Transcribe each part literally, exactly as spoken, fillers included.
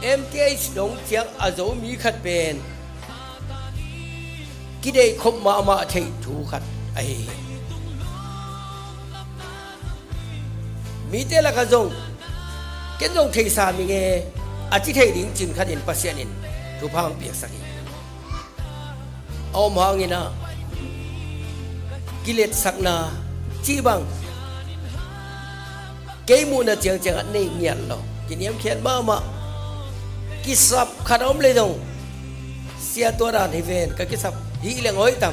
M T H dong ciang a zo mi khat pen kideih khop mahmah theih thu khat ahi hi. Mite lakah zong, ken zong theisa ming e, a ci thei ding cin khatin Pasian in thupha hong piaksak hi. A om hangin ah, kiletsakna cih bang kei muhna ciangciang ah nei ngiat lo, kiniamkhiat mahmah. Kisap khat a om leh zong, sia, tua dan hi ven, ka kisap hi leng hoih tam.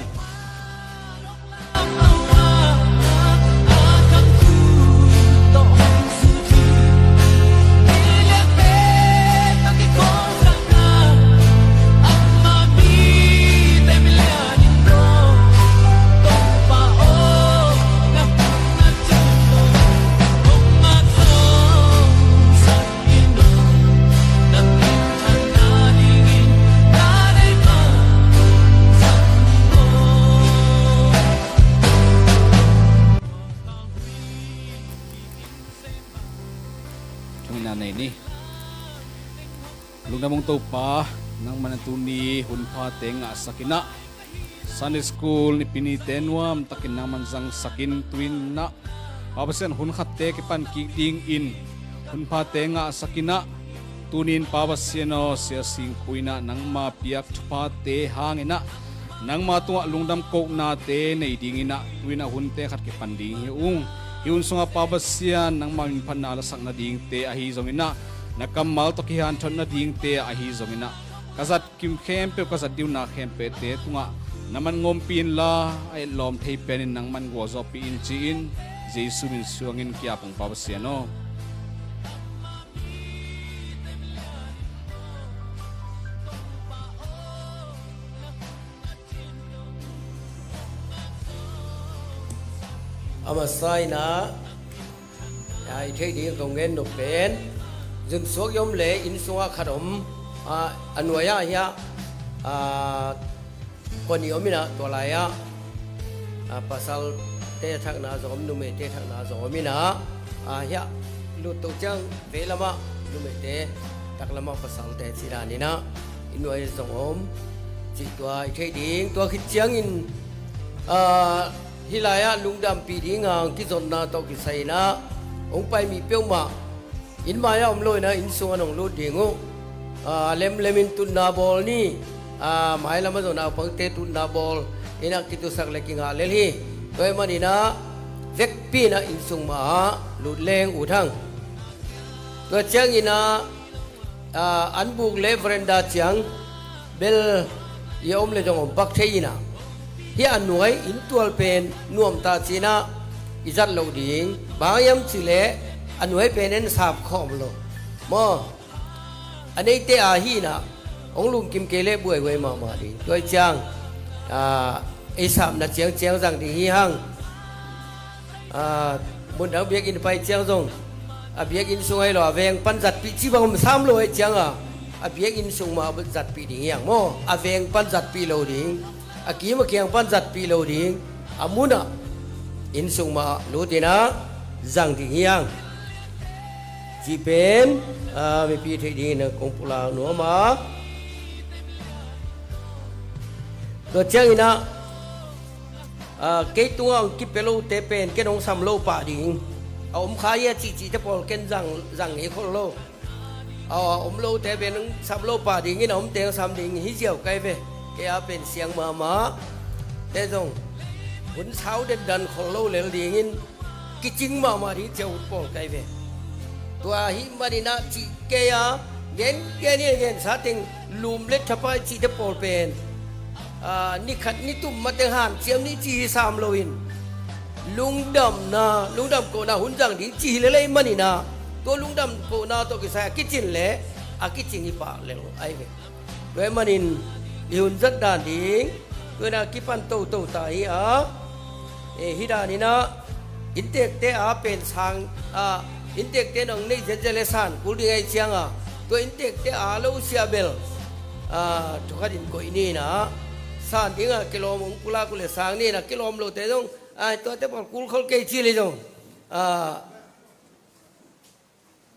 Thungetna nei ni. Lungdam ung Topa, nangman a tuni hun phate ngahsak in ah, Sunday School Nipi nite nuamtakin nangman zangsakin, tu-in ah Pa Pasian, hun khatte kipan kik dingin hun phate ngahsak in ah, tuni-in Pa Pasian aw, Sia Singpu in ah nangma piak thuphate hangin ah, nangma tungah lungdam kohnate nei dingin ah, tu-in ah hunte khat kipan ding hi ung. Hih hun sungah Pa Pasian, nangma minphatna la sak nadingte ahi zongin ah, na kammal tawh kihanthawn nadingte ahi zongin ah, ka zat kim khempeuh, ka zat ding uh na khempeuhte tungah nangman ngawmpih inla, a etlawm thei penin nangman gualzawhpih in, ci-in Jesu min suangin ki-ap ung Pa Pasian aw. A masa in ah, a, i theih ding kong gen nop pen, zunsuak i om leh inn sungah khat om, a, a nuai-ah hiah, a, kua nih om in ah, tua lai-ah, a, pasalte thakna zong om, numeite thakna zong om in ah, a, hiah lut to ciang vei lamah numeite, tak lamah pasalte cih dan in ah, i nuai zong om cih tua i theih ding. Tua khit ciangin, a, hih lai-ah lungdampih ding hang kizonna tawh kisai in ah, hong pai mi peuhmah inn mai-ah om lo in ah, inn sungah nong lut ding uh. A, lemlemin tutna bawl ni. A, mailam ah zong naupangte tutna bawl in ah kitusak leh kingah lel hi. Tua ahih manin ah vekpi in ah inn sung mah ah lut leng ut hang. Tua ciangin ah, a, an buk leh veranda ciang bel i om leh zong om pak thei in ah, hih a nuai inntual pen nuamta ci-in ah i zat loh ding. Bang hiam cih leh a nuai pen en sap khawm lo maw. A neite a hi in ah, hong lungkim kei leh buaihuai mahmah ding. Tua ahih ciang, a, ei sapna ciangciang zang ding hi hang. A, mun dang biakinn pai ciang zong, a, biakinn sung ahi lo, a veng pan zatpih cih bang om sam lo ahih ciang a, a biakinn sung mah zatpih ding hi hang maw. A veng pan zatpih lo ding, a kim a kiang pan zatpih lo ding, a munah inn sung mah lut in ah zang ding hi hang. Cih pen, a, mipi theih dingin ah kong pulak nuam a. Tua ciangin ah, a, kei tungah hong kipia lote pen ken hong sam lo pah ding. A om kha hia cihcihte pawl ken zang, zang ngei khol lo. A, a om lote pen hong sam lo pah dingin, a omte hong sam ding hi ziau kai ve. Kei a pen siang mahmah te zong hun sau dendan khol lo lel dingin kicing mahmah ding cia hun pawl kai ve. Tua ahih manin ah cih kei a, gen, gen hi, gen sa teng, lum le thapai cihte pawl pen, a, ni khat ni tum mateng hanciam ni ci hi sam loin, lungdamna, lungdam kohna hun zang ding ci hi lel ahih manin ah, tua lungdam kohna tawh kisai a kicin leh a kicing hi pah lel ahi ve. Tua ahih manin i hun zat dan ding, tua in ah kipan toto ta hi a, e, hih dan in ah inntekte a pen sang, a, inntekte nong neih zenzen leh san kul ding ahih ciang a, tua inntekte a lo sia bel, a, thukhat in koih ni in ah, san ding a kilawm hong pulak uh leh sang ni in ah, kilawm lote zong, a, tuate pawl kul khol kei ci leh zong, a,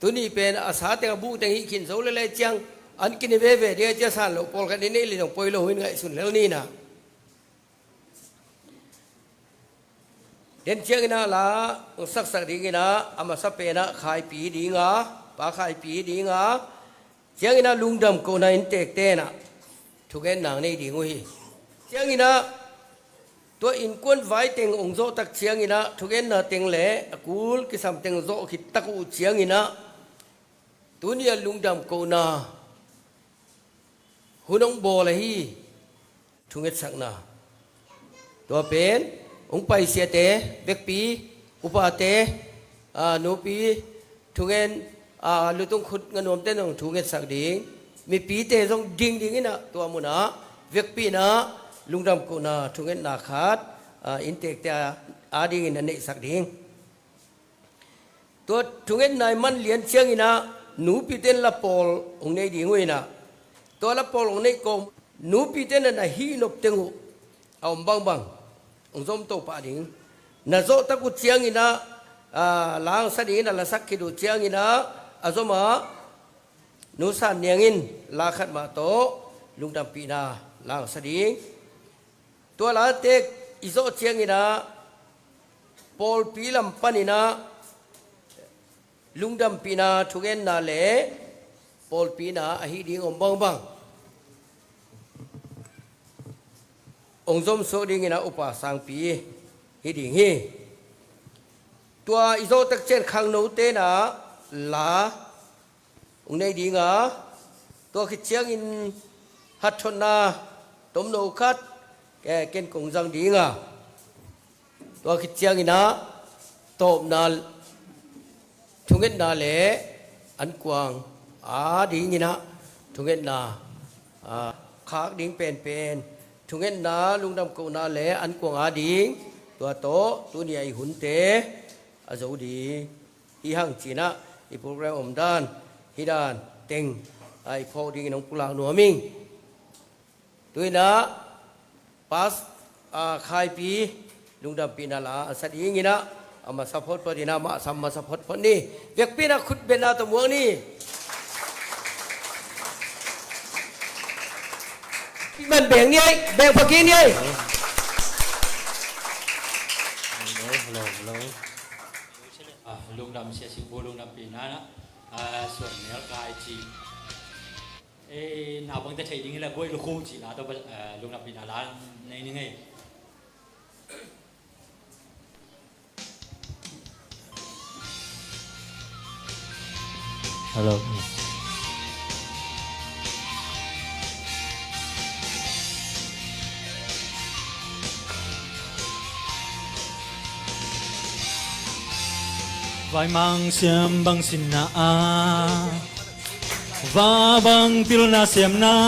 Tuni pen a sa teng a buh teng hih khin zo lel ciang an kine veve ding a, cia san loh pawlkhat in ei le dong poi lo in ngaihsun lel ni na. Den ciangin ah la hong saksak dingin ah a masa pen ah Khaipi ding a, Pa Khaipi ding a, ciangin ah lungdam kohna innteekte in ah thungetna nei ding uh hi. Ciangin ah tua innkuan vai teng hong zawh tak ciangin ah thungetna teng le a kul kisam teng zawh khit tak uh ciangin ah tuni a lungdam kohna hun hong bawl ahi. Thungetsakna tua pen hong paisiate, vekpi, upate, a, nupi thungen, a, lutung khut nganuamte in hong thungetsak ding, mipite zong ding dingin ah tua munah vekpi in ah lungdam kohna thungetna khat, a, innteekte a, a dingin a neihsak ding. Tua thungetna i man lian ciangin ah nupite in la pawl hong nei ding uh in ah, tua la pawl hong neih kawm nupite in ah na hih nop teng uh a om bangbang hong zom to pah ding. Na zawh tak uh ciangin ah, a, la hong sa dingin a la sak khit uh ciangin ah a zom ah Nu San Niang in la khat mah tawh lungdampihna la hong sa ding. Tua la tek i zawh ciangin ah pawlpi lam panin ah lungdampihna thungetna le pawlpina ahi ding om bangbang hong zomsuak dingin ah upa sangpi hi ding hi. Tua i zawh tak ciang khangnote in ah la hong nei ding a, tua khit ciangin hathotna tomno khat, eh, ken kong zang ding a, tua khit ciangin ah tawpna thungetna le ankuang a dingin ah thungetna, a, khak ding penpen thungetna lungdam kohna le ankuang a ding, tua tawh tuni a i hunte a zo ding. Hi hang ci-in ah i program omdan hih dan teng a i phawk dingin hong pulak nuam ing. Tu-in ah Pas, a, Khaipi lungdampihna la a sa dingin ah a masa photphot in ah mah sam masa photphot ni. Vekpi in ah khutbetna tawh muak ni. Man beng ni ei, beng pha kik ni ei. Hello, hello, hello. Ah, lungdam sia singbu lungdampihna na, ah, suan mel kai ci. Eh, na bang ta thei ding hi la guai lukhu ci la tawh, ah, lungdampihna la nei ni ngei. Hello. Vai mang siam bang sinna a, va bang pilna siamna,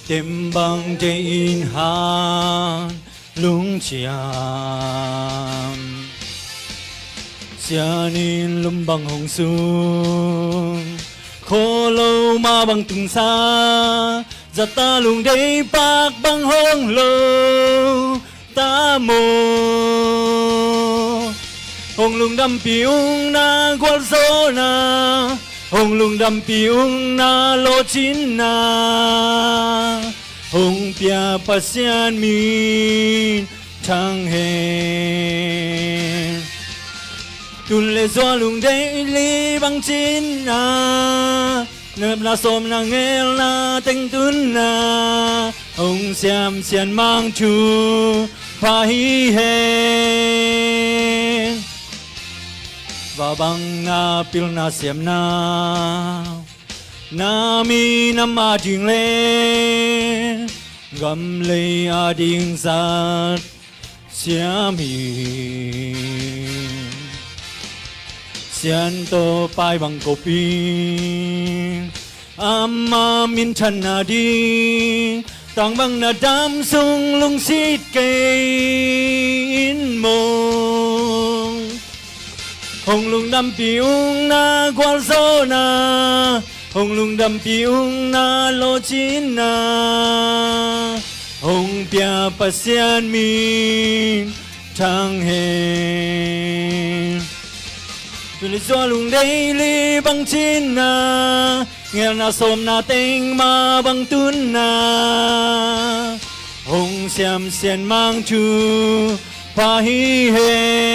tem bang te in han lungciam. Sian in lum bang hong sung, kho lo ma bang tungsa, zata lungdei pak bang hong lo ta maw. Hong lungdampi ung na gualzawhna, hong lungdampi ung na lawhcinna, hong pia Pasian min thang hen. Tun le zua lungdei li bang cinna, na sawm na ngel na teng tunna, hong siam Sian Mang thu pha hi hen. Va bang na pilna siamna, na minam a ding le gam lei a ding zat siam hi. Sian tawh pai bang kopi, ama min thanna ding, tang bang na dam sung lungsit kei in maw. Hong lungdampi ung na gualzawhna, hong lungdampi ung na lawhcinna, hong pia Pasian min thang hen. Tun le zualung deili bang cinna, ngelna sawmna teng ma bang tunna, hong siam sian mang thu pha hi hen.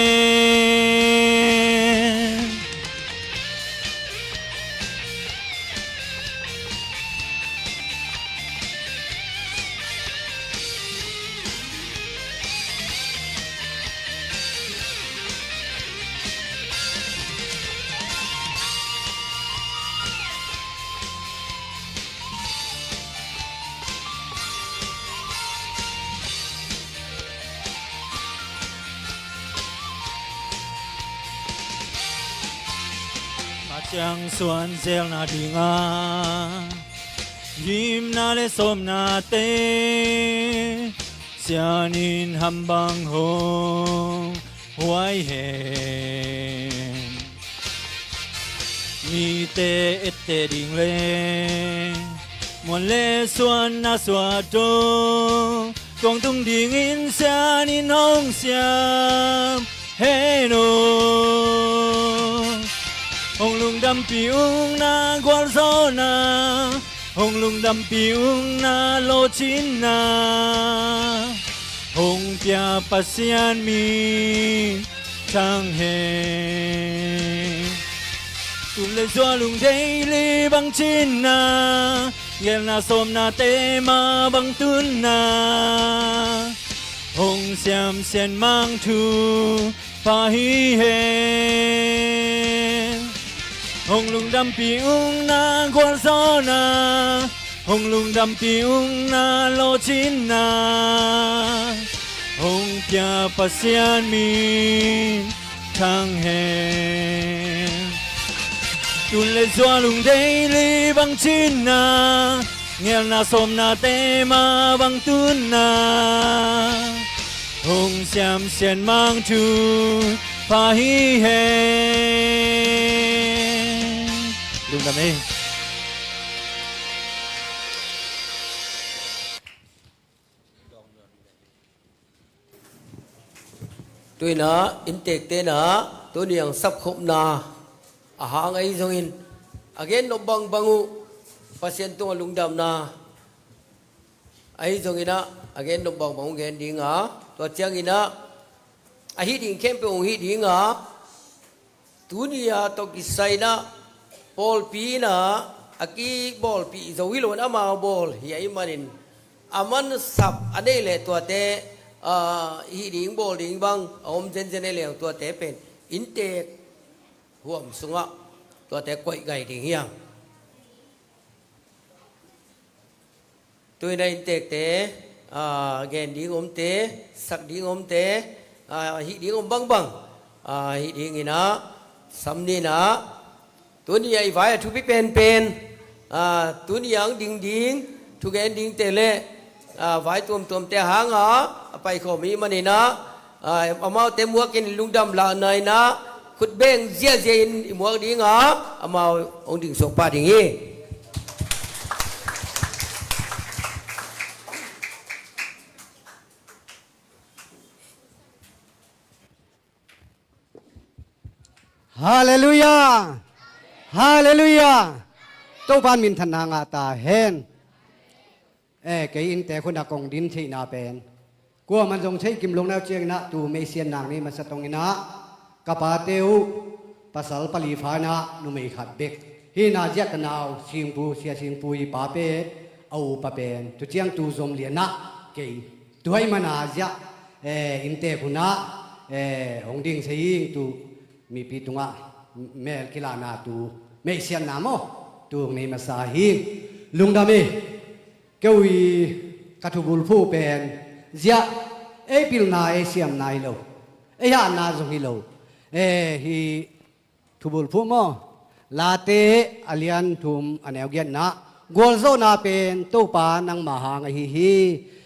Pasian suan zelna dinga gimna le sawmnate sianin hambang hong huai hen. Mite ette ding le muan le suanna suah dong, tuang tung dingin sianin hong siam hen aw. Hong lungdampih ung na gualzawhna, hong lungdampih ung na lawhcinna, hong pia Pasian min thang hen. Tun le zualung deili bang cinna, ngelna sawmnate ma bang tunna, hong siam sian mang thu pha hi hen. Hong lungdampih ung na gualzawhna, hong lungdampih ung na lawhcinna, hong pia Pasian min thang hen. Tun le zualung deili bang cinna, ngelna sawmnate ma bang tunna, hong siam sian mang thu pha hi hen. Lungdam ei. Tuinah inntekte inah tuni ang sapkhopna a hang ahi zongin a gen nop bangbang uh, Pasian tungah lungdamna ahi zonginah a gen nop bangbang uh gen dinga, tua cianginah a hih ding khempeuh hong hih dinga, tuni a tawh kisai inah pawlpi inah a kibawlpih zo hi lo in, amau bawl hi ahih manin a mansap a neih leh tuate, ah, hih ding bawl ding bang a om zenzen ei leng tuate pen inntek huam sungah tuate koih gai ding hi hang. Tuinah inntekte, ah, gen ding omte, sak ding omte, ah, hih ding om bangbang, ah, hih dinginah sam ninah, tuni a i vai a thupi penpen, ah, tuni ang ding ding thugen dingte le, ah, vai tuamtuamte a hanga a paikhawm hi maninah, ah, amaute muakin lungdam lahna inah khut beng ziahziah in i muak dinga amau hong dingsuak pah ding hi. Halleluiah. Halleluiah. Topa in minthanna ngah ta hen. Eh, kei inntek hunah kong din theihna pen kuaman zong thei kim lo neu cianginah tu meisian nang ni masa tonginah ka pate uh pasal pali pha inah numei khat bek hi na ziah, ka nau Singpu, Sia Singpu i pa pen a upa pen tu ciang tu zom lianah kei tuai mana ziah, eh, inntek hunah, eh, hong ding sei ing tu mipi tungah mel kilahna tu meisianna maw tu hong nei masa hi. Lungdam hi. Kei uh i ka thubulphuh pen ziah ei pilna ei siamna hi lo, ei hatna zong hi lo. Eh, hi thubulphuh maw? Late a lian thum a neu giatna, gualzawhna pen Topa nangma hang ahi hi.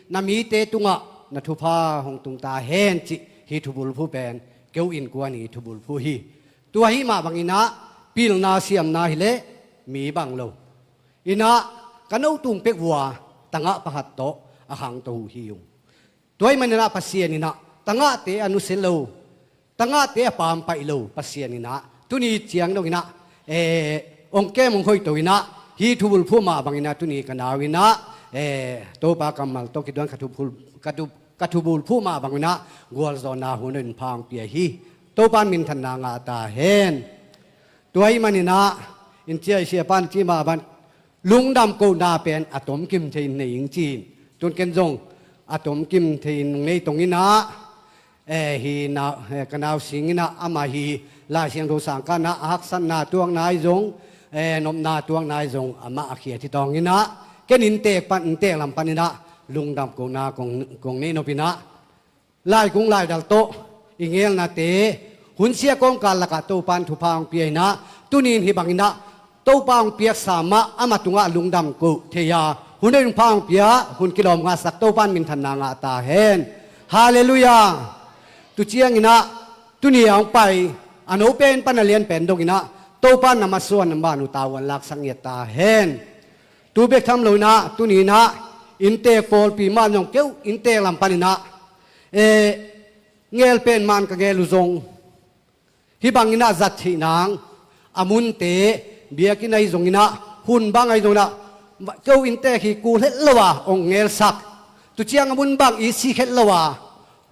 Na mite tungah na thupha hong tung ta hen cih hi thubulphuh pen kei uh innkuan i thubulphuh hi. Tua hi mah banginah pilna siamna hileh mi bang lo. Inah ka notung pek vua tangah pakhat tawh a khangto uh hi ung. Tua hi maninah Pasian inah tangahte a nusia lo, tangahte a paampaih lo Pasian inah Tuni ciang dong inah, eh, ong kem ong hoih to inah, hih thubulphuh mah bang inah tuni ka nau inah, eh, Topa kammal tawh kiduan ka thubul, ka du, ka thubulphuh mah bang inah gualzawhna hun in pha ong pia hi. Topa in minthanna ngah ta hen. Tua ahih man inah, in ciah i siapa'n ci mah bang, lungdam kohna pen a tomkim thei in nei ing ci-in. Tun ken zong a tomkim thei in nei tong inah, eh, hih nau, eh, ka nau Sing inah amah hih Lai Siangtho sang kah inah a haksatna tuakna ahi zong, eh, nopna tuakna ahi zong amah a khiat hi tawng inah, ken inntek pan, inntek lam pan inah lungdam kohna kong, kong nei nop inah, laikung laidal tawh i ngelnate, hun sia kawmkal lakah Topa in thupha ong pia inah, tuni in hih bang inah Topa ong piaksa mah amah tungah lungdam koh thei a, hun in pha ong pia, hun kilawm ngahsak Topa in minthanna ngah ta hen. Halleluiah. Tu ciang inah tuni a ong pai a no pen pan a lian pen dong inah Topa in na masuan na man uh tavuan laksak ngiat ta hen. Tu bek tham lo inah tuni inah inntek pawlpi mah zong keu inntek lam pan inah, eh, ngel pen man ka ngel uh zong, hih bang inah zat theih nang a munte, biakinn ahi zong inah, hun bang ahi zong inah, keu inntek hi kul het lo a ong ngelsak. Tu ciang a mun bang i sik het lo a,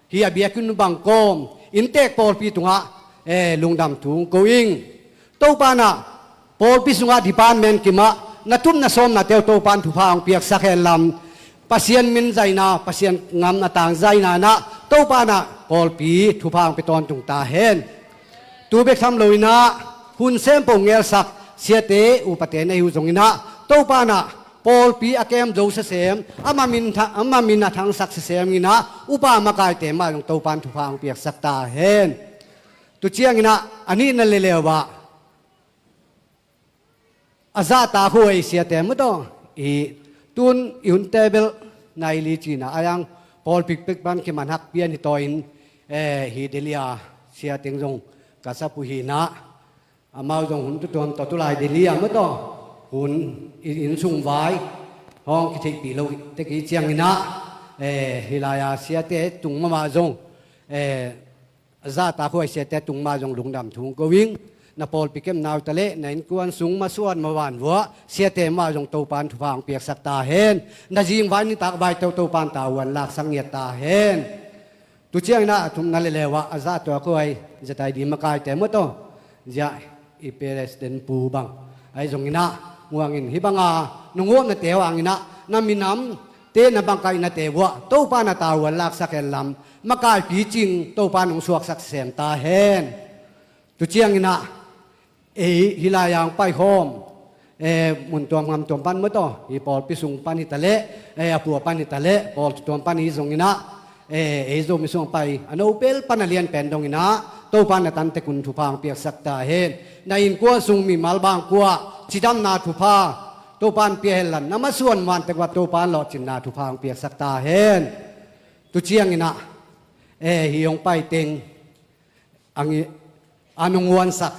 hih a biakinn bang kawm inntek pawlpi tungah, eh, lungdam thu ong ko ing. Topa inah pawlpi sungah department kimah na tup na sawmnate uh Topa in thupha ong piaksak hen lam, Pasian min zaina, Pasian ngam a tang zaina inah Topa inah pawlpi thupha ong pia tawntung ta hen. Tu bek tham lo inah hun sem po ngelsak siate upate na hi uh zong inah Topa inah pawlpi a kem zo sesem, amah min tha, amah min a thangsak sesem inah upa makaite mah zong Topa in thupha ong piaksak ta hen. Tu ciang inah a nihna leleu ah a zahtakhuai siate mah tawh, i tun i hunte bel nai li cina a yang pawlpi pek pan kiman hak pian hi tawh in, eh, hih Delhi a sia teng zong ka sap uh hi inah, amau zong hun tutuam tawh tulai Delhi a mah tawh hun i inn sung vai hong kitheihpih lo tek hi ciang inah, eh, hih lai a siate tung mahmah zong, eh, a zahtakhuai siate tung mah zong lungdam thu ong ko ing. Na pawlpi kemna uh ta leh na innkuan sung masuan mavan vuah siate mah zong Topa in thupha ong piaksak ta hen. Na zingvai nitak vaite uh Topa in tavuan laksak ngiat ta hen. Tu ciang inah a thumna leleu ah a zahtakhuai Z I D makaite mah tawh, ziah i president pu bang ahi zong inah, muang in hih banga nong huapnate uh hang inah na minamte na bangkaihnate uh ah Topa in a tavuan laksak hen lam, makai picing Topa in ong suaksak sem ta hen. Tu ciang inah, ei hih lai a ong paikhawm, eh, mun tuam ngam tuam pan mah tawh, hih pawlpi sung pan hi ta leh, eh, a pua pan hi ta leh, pawl tuam pan hi zong inah, eh, ei Zomi sung a pai a no pel pan a lian pen dong inah Topa in na tantek un thupha ong piaksak ta hen. Na innkuan sung mimal bangkua cidamna thupha Topa in pia hen la, na masuan man tek uh ah Topa in lawhcinna thupha ong piaksak ta hen. Tu ciang inah, eh, hih ong pai teng ang i, a nong huansak,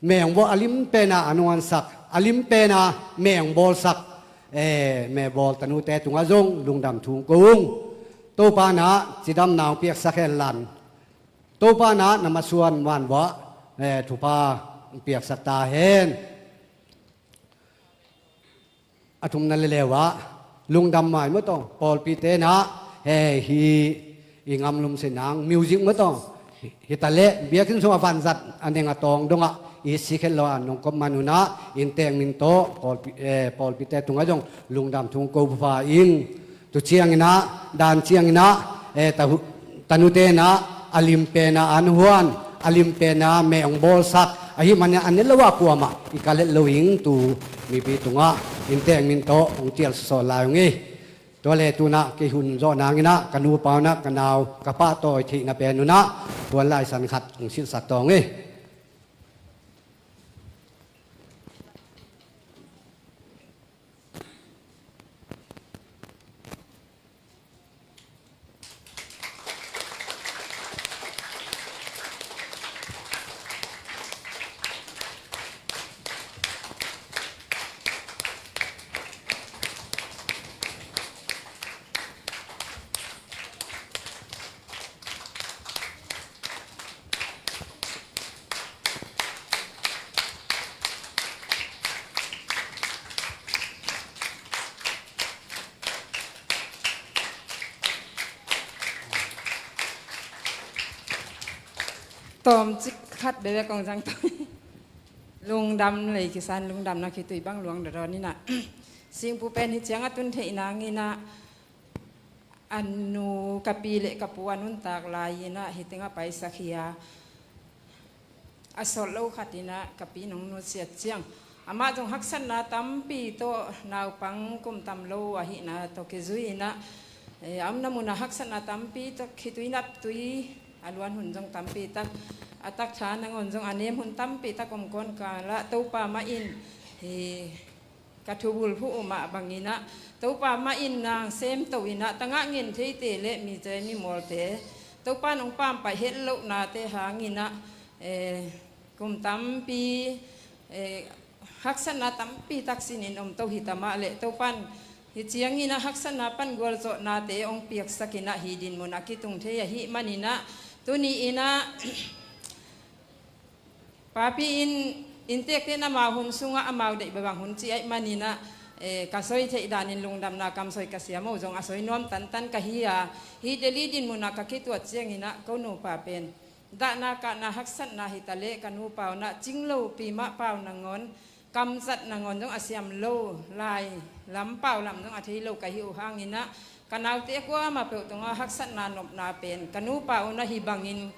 meh ong bawl a lim pen a, a nong huansak a lim pen a, meh ong bawlsak, eh, meh bawl tanute tungah zong lungdam thu ong ko ung. Topa in ah cidamna ong piaksak hen la, Topa in ah na masuan man uh ah, eh, thupha ong piaksak ta hen. A thumna leleu ah lungdam mai mah tawh, pawlpite in ah, eh, hih i ngamlum sinang music mah tawh hi ta leh, biakinn sung a vanzat a neng a tawng dongah i sik het lo a nong kop man un ah, inntek min tawh pawlpi, eh, pawlpite tungah zong lungdam thu ong ko pha ing. Tu ciang inah, dan ciang inah, eh, tahu, tanute in ah a lim pen a an huan, a lim pen a meh ong bawlsak, ahih manin a ne lo a kuamah i kal het lo ing. Tu mipi tungah inntek min tawh ong cial sawsawl lai ung ei. Tua leh tu-in ah kei hun zawh nang inah ka nupa un ah ka nau ka pahtawi theihna pen un ah puan laisan khat ong silhsak tawng ei. Tawmcik khat bebe kong zang tawh. Lungdam lei kisan lungdam na khitui bang luang dodon inah. Singpu pen hi ciang a tun theih nang inah. A nu ka pi le ka pu a nuntak lai inah hi tengah paisak hi a. A sawt lo khat inah ka pi nong nusiat ciang. Amah zong haksatna tampi tawh naupang kum tam lo ahihna tawh kizui inah. Eh, a omna munah haksatna tampi tawh khitui naptui a luan hun zong tampi tak, a tak tha nangawn zong a nem hun tampi tak om kawn kala Topa mah in hi ka thubul huh uh mah bang inah Topa mah in nang semto inah tangah ngen theite le mi cei mi mawlte Topa nong pampaih het lohnate hang inah, eh, kum tampi, eh, haksatna tampi tak sinin om to hi ta mah le Topan hi ciang inah haksatna pan gualzawhnate ong piaksak inah hi dinmun a kitung thei ahih man inah tuni inah papi in inntekte in amau hun sungah amau deih bebang hun ci ahih man inah, eh, ka soi theih danin lungdamna kam soi ka siam uh zong a soi nuam tantan ka hi a hi Delhi dinmun ah ka kituat ciang inah ko nupa pen dahna kahna haksatna hi ta le ka nupa uh nah cing lopi mah pau nangawn kamzat nangawn zong a siam lo lai lam pau lam zong a thei lo ka hi uh hang inah ka naute kuamah peuh tungah haksatna nopna pen ka nupa uh nah hi bangin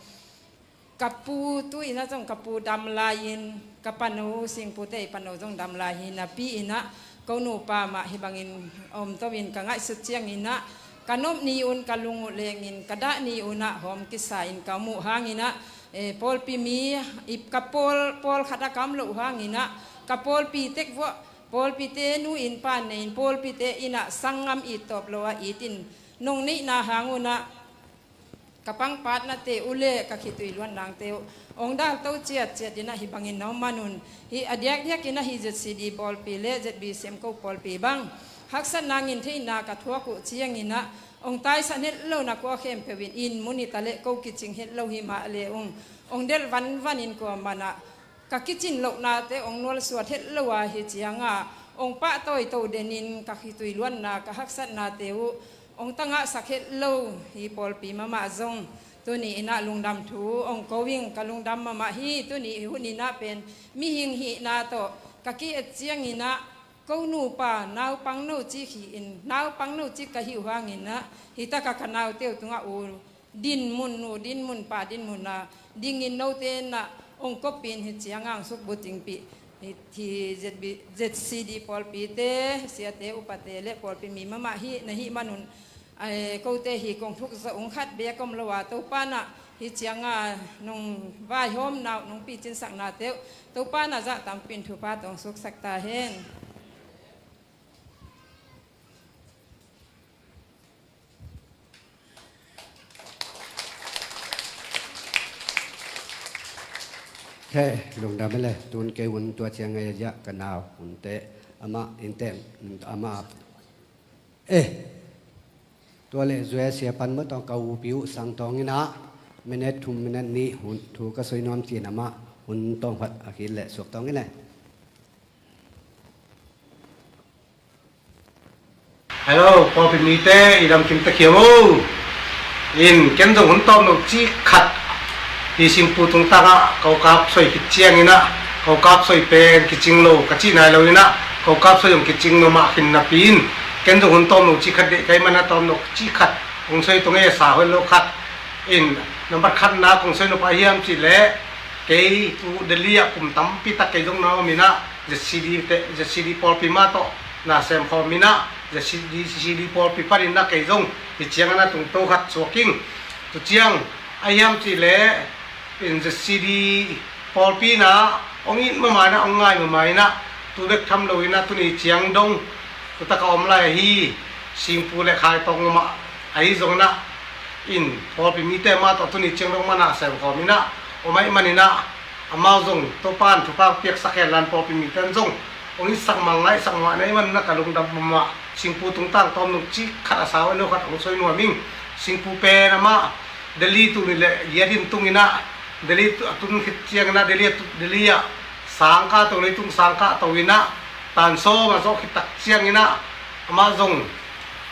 ka pu tu inah zong ka pu dam lai-in ka pano singpute i pano zong dam lai hi napi inah ko nupa mah hi bangin om to in ka ngaihsut ciang inah ka nop ni un ka lung uh lengin ka dah ni unah hawm kisa in ka om uh hang inah, eh, pawlpi mi i ka pawl, pawl khat a ka om loh hang inah ka pawlpi tek vuah pawlpite nu in pa nei in pawlpite inah sanggam it tawp lo a it in nong neihna hang unah ka pangpatnate uh le ka khitui luan nangte uh ong dal to ciatciat inah hi bangin na om man un hi a diakdiak inah hi Z C D pawlpi le Z B C M ko pawlpi bang haksatna ngin theihna ka thuak uh ciang inah ong taisan het lo na kua khempeuh in in mun hi ta le ko kicing het lo hi mah le ung ong delh vanvan in kua manah ka kicin lohnate ong nualsuat het lo a hi cianga ong pahtawi to denin ka khitui luanna ka haksatnate uh ong tangahsak het lo hi pawlpi mahmah zong tuni inah lungdam thu ong ko ing ka lungdam mahmah hi tuni hun inah pen mihing hihna tawh ka ki-et ciang inah ko nupa naupang no cik hi in naupang no cik ka hi uh hang inah hi taka ka naute uh tungah u dinmun nu dinmun pa dinmun a dingin note nah ong koppih in hi ciang ang suk butingpih hi, hi Z B, Z C D pawlpite siate upate le pawlpi mi mahmah hi na hi man un, eh, kote hi kong thuk zo ung khat bek om lo a Topa nah hi cianga nong vaihawmna uh nong picinsak nate uh Topa nah zah tampi in thupha tawh ong suksak ta hen. He, lungdam e le, tun kei hun tua ciang ngai a ziah ka nau hun te amah in tem amah e. Tua le zuai sia pan mah tawng ka upi uh sang tawng inah minute thum minute nih hun thu ka soi nuam cin amah hun tawng phat a khit le suak tawng inah. Hello, pawlpi mite, i dam kim ta khiam o. In, ken zong hun tawm lo cik khat hi singpu tungtangah ko kap soi khit ciang inah ko kap soi pen kicing lo ka cih nai lo inah ko kap soi zong kicing lo mah khin napi in ken zong hun tawm lo cik khat deih kai mana tawm lo cik khat kong soi tungah sa hoi lo khat in nambat khatna kong soi lo pa hiam cih leh kei tu Delhi ah kum tampi tak kei zong na om inah Z C D te, Z C D pawlpi mah tawh na sem khawm inah Z C D, Z C D pawlpi panin na kei zong hi ciang a na tungto khat suak ing. Tu ciang a hiam cih leh in Z C D pawlpi na ong it mama inah ong ngai mama inah tu bek tham lo inah tuni ciang dong tu taka om lai ahi singpu le khai tawng mah ahi zong inah in pawlpi mite mah tawh tuni ciang dong mana sem khawm inah om ahih man inah amau zong Topan thupha piaksak hen lan pawlpi mite zong ong itsak mah ngaihsak mah na hih man inah ka lungdam mah singpu tungtang tawm nung cik khat a sau a lo khat ong soi nuam ing. Singpu pen amah Delhi tu ni le giat in tung inah Delhi a tun khit ciang inah Delhi a tun Delhi ah sangkah to leitung sangkah to inah tan sawm a zawh khit tak ciang inah amah zong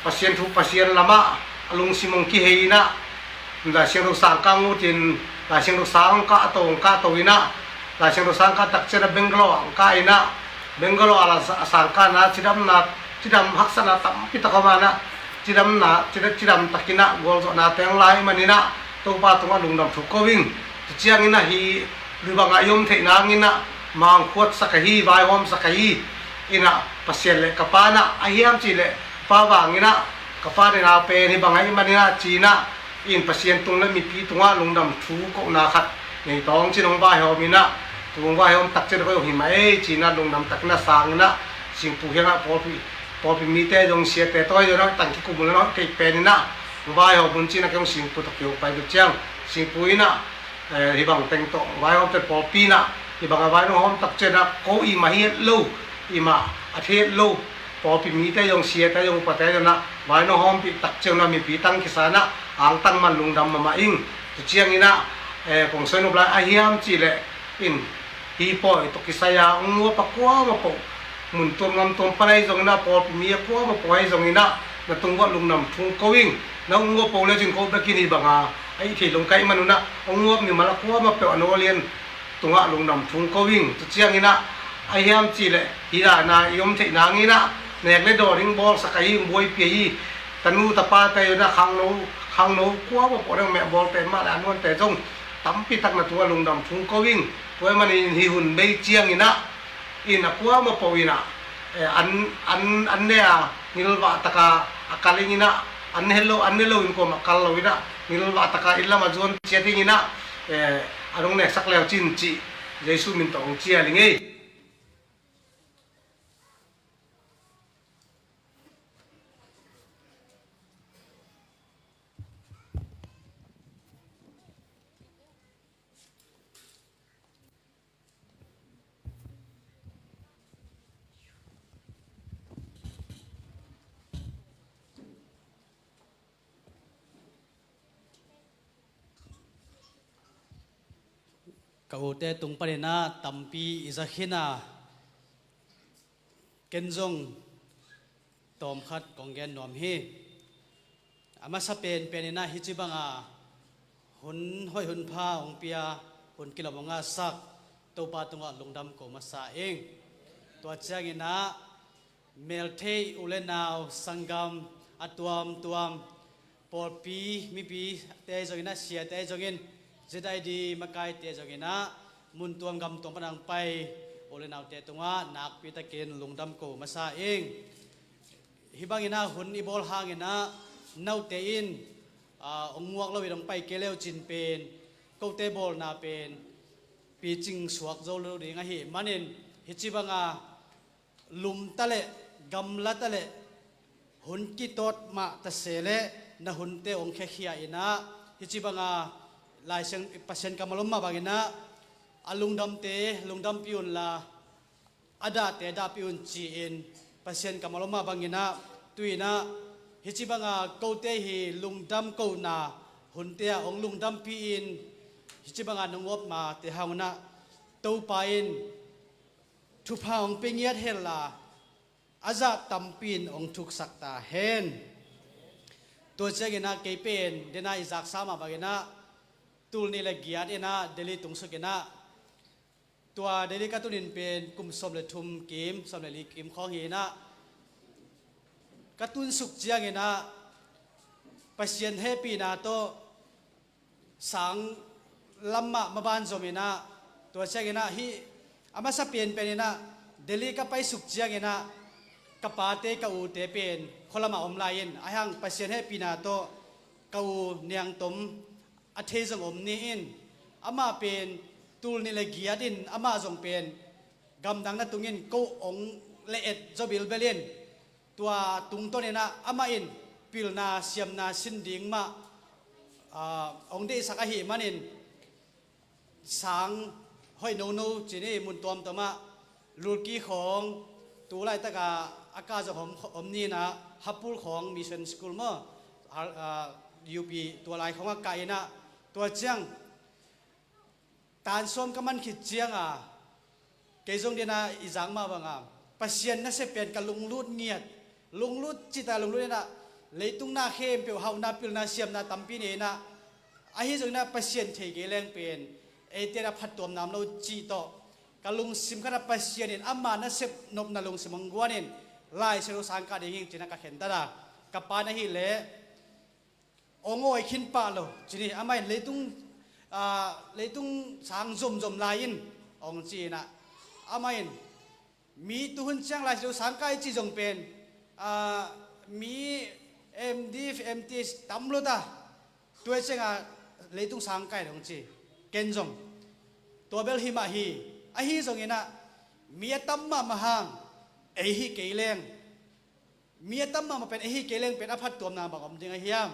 Pasian thu Pasian lamah a lungsim ong kihei inah Nda Siang Lo sangkah ngut in Laisiangtho sang hong kah to, hong kah to in ah, Laisiangtho sang kah tak ciang ah Bangalore ah hong kah in ah, Bangalore ah la sa-, sang kahna cidamna, cidam haksatna tampi tak om a, in ah cidamna, cida-, cidam tak in ah gualzawhnate hong la ahih manin ah Topa tungah lungdam thu ko ing. Tua ciangin ah hih bang a i om theih nangin ah mangkhuatsak ahi, vaihawmsak ahi. In ah Pasian le ka pa in ah, a hiam cih leh pa vangin ah ka pa le nau pen hih bang ahih manin ah ci-in ah, in Pasian tung le mipi tungah lungdam thu kohna khat nei tawh hong ci-in hong vaihawm in ah, tua hong vaihawm tak ciang ah koi hong hi mah ei ci-in ah lungdam takin ah sang in ah, singpu kiangah pawlpi, pawlpi mite zong, siate tawh zong ah tang kikum un la, kei pen in ah hong vaihawm un ci-in ah kei hong singpu tawh kei hong pai lut ciang, singpu in ah, eh, hih bang teng tawh vaihawm teh pawlpi in ah hih bang a vai nong hawm tak ciang ah ko i mah hi het lo, i mah a thei het lo pawlpi mite zong, siate zong, upate zong ah vai nong hawmpih tak ciang ah mipi tang kisa in ah angtang man lungdam mahmah ing. Tua ciangin ah, eh, kong soi nop lai a hiam cih leh in hih pawi tawh kisai a hong nguap a kuamah peuh, mun tuam gam tuam pan ahi zongin ah, pawlpi mi a kuamah peuh ahi zongin ah, na tung uah lungdam thu ko ing. Na hong nguap peuh le cin ko bekin hih bang a, a i thei lungkia man un ah, hong nguap mimal a kuamah peuh a no a lian tungah lungdam thu ko ing. Tua ciangin ah, a hiam cih leh hih dan a i om theih nangin ah nek le dawn hong bawlsak ahi, hong buaipih ahi, tanu tapate in ah khangno, khangno kuamah peuh ding meh bawlte mah le a nuante zong tampi tak na tungah lungdam thu ko ing. Tua ahih manin hih hun bei ciangin ah, in a kuamah peuh in ah, eh, an, an, an ne a ngilvah taka a kal ing in ah, an ne lo, an ne lo in kuamah kal lo in ah, ngilvah taka inn lamah zuan ciat ing in ah, eh, an hong neksak le uh cin cih Jesu min tawh hong cial ing ei. Ka ute tung panin ah tampi i za khin a, ken zong tawmkhat kong gen nuam hi. A masa penpen in ah hih ci bang a hun hoih hun pha hong pia, hun kilawm hong ngahsak Topa tungah lungdam ko masa ing. Tua ciangin ah meltheih u le nau, sanggam a tuamtuam, pawlpi mipite zongin ah, siate zongin, Z I D makaite zongin ah, mun tuam gam tuam pan a hong pai u le naute tungah nakpi takin lungdam ko masa ing. Hih bangin ah hun i bawl hangin ah note in, aa, hong muak lo in hong pai kei le uh cin pen, kote bawlna pen picing suak zo lo ding ahih manin, hih ci bang a lum ta leh, gamla ta leh, hun kitawt mah ta se leh, na hunte hong khiakhia in ah, hih ci bang a Laisiang, Pasian kammal om mah bangin ah, a lungdamte lungdampih un la, a dahte dahpih un ci-in Pasian kammal om mah bangin ah, tu-in ah hih ci bang a kote hih lungdam kohna hunte ah hong lungdampih in, hih ci bang a nong op mate hang un ah Topa in thupha hong pia ngiat hen la, a zah tampi in hong thuksak ta hen. Tua ciangin ah kei pen, den a i zaksa mah bangin ah, tul nih le giat in ah Delhi tungsuk in ah, tua Delhi ka tun in pen kum sawm le thum kim, sawm le li kim khawng hi in ah, ka tunsuk ciangin ah Pasian hehpihna tawh sang lam mah maban zom in ah, tua ciangin ah hih a masa penpen in ah Delhi ka paisuk ciangin ah ka pate ka ute pen khualam ah om lai in, a hang Pasian hehpihna tawh ka u Niang Tom a thei zong om ni in, amah pen tul nih le giat in amah zong pen gamdang na tungin ko hong le-et zaw bilbel in, tua tungtawn in ah amah in pilna siamna sin ding mah, aa, hong deihsak ahih manin, sang hoih nono ci ni, mun tuamtuam ah, Lulki khawng, tu laitak a a ka zong om, om ni in ah, Hapul khawng Mission School maw, aa, U P tua lai khawng ah kah in ah, tua ciang tan sawm ka man khit ciang a, kei zong den a i zak mah bang a, Pasian nasep pen ka lunglut ngiat, lunglut cih tak a lunglut in ah, leitung na khempeuh hauhna, pilna, siamna tampi nei in ah, Ahi zongin ah Pasian thei kei leng pen eite in a phattuam nam lo cih tawh, ka lungsim khat ah Pasian in ama nasep nopna lungsim hong guan in Lai Siangtho sang kah ding hi ci-in ah ka khentat a, ka pa in ahih leh hong awi khin pah lo ci ni. Amah in leitung, ah, leitung sang zomzom lai in hong ci-in ah, amah in mi tu hun ciang Lai Siangtho sang kah i cih zong pen, ah, mi M.Div, M.Th tam lo ta, tua ciang a leitung sang kah in hong ci. Ken zong tua bel hi mah hi. Ahi zongin ah mi a tam mahmah hang ei hi kei leng, mi a tam mahmah pen ei hi kei leng pen a phattuamna bang om ding a hiam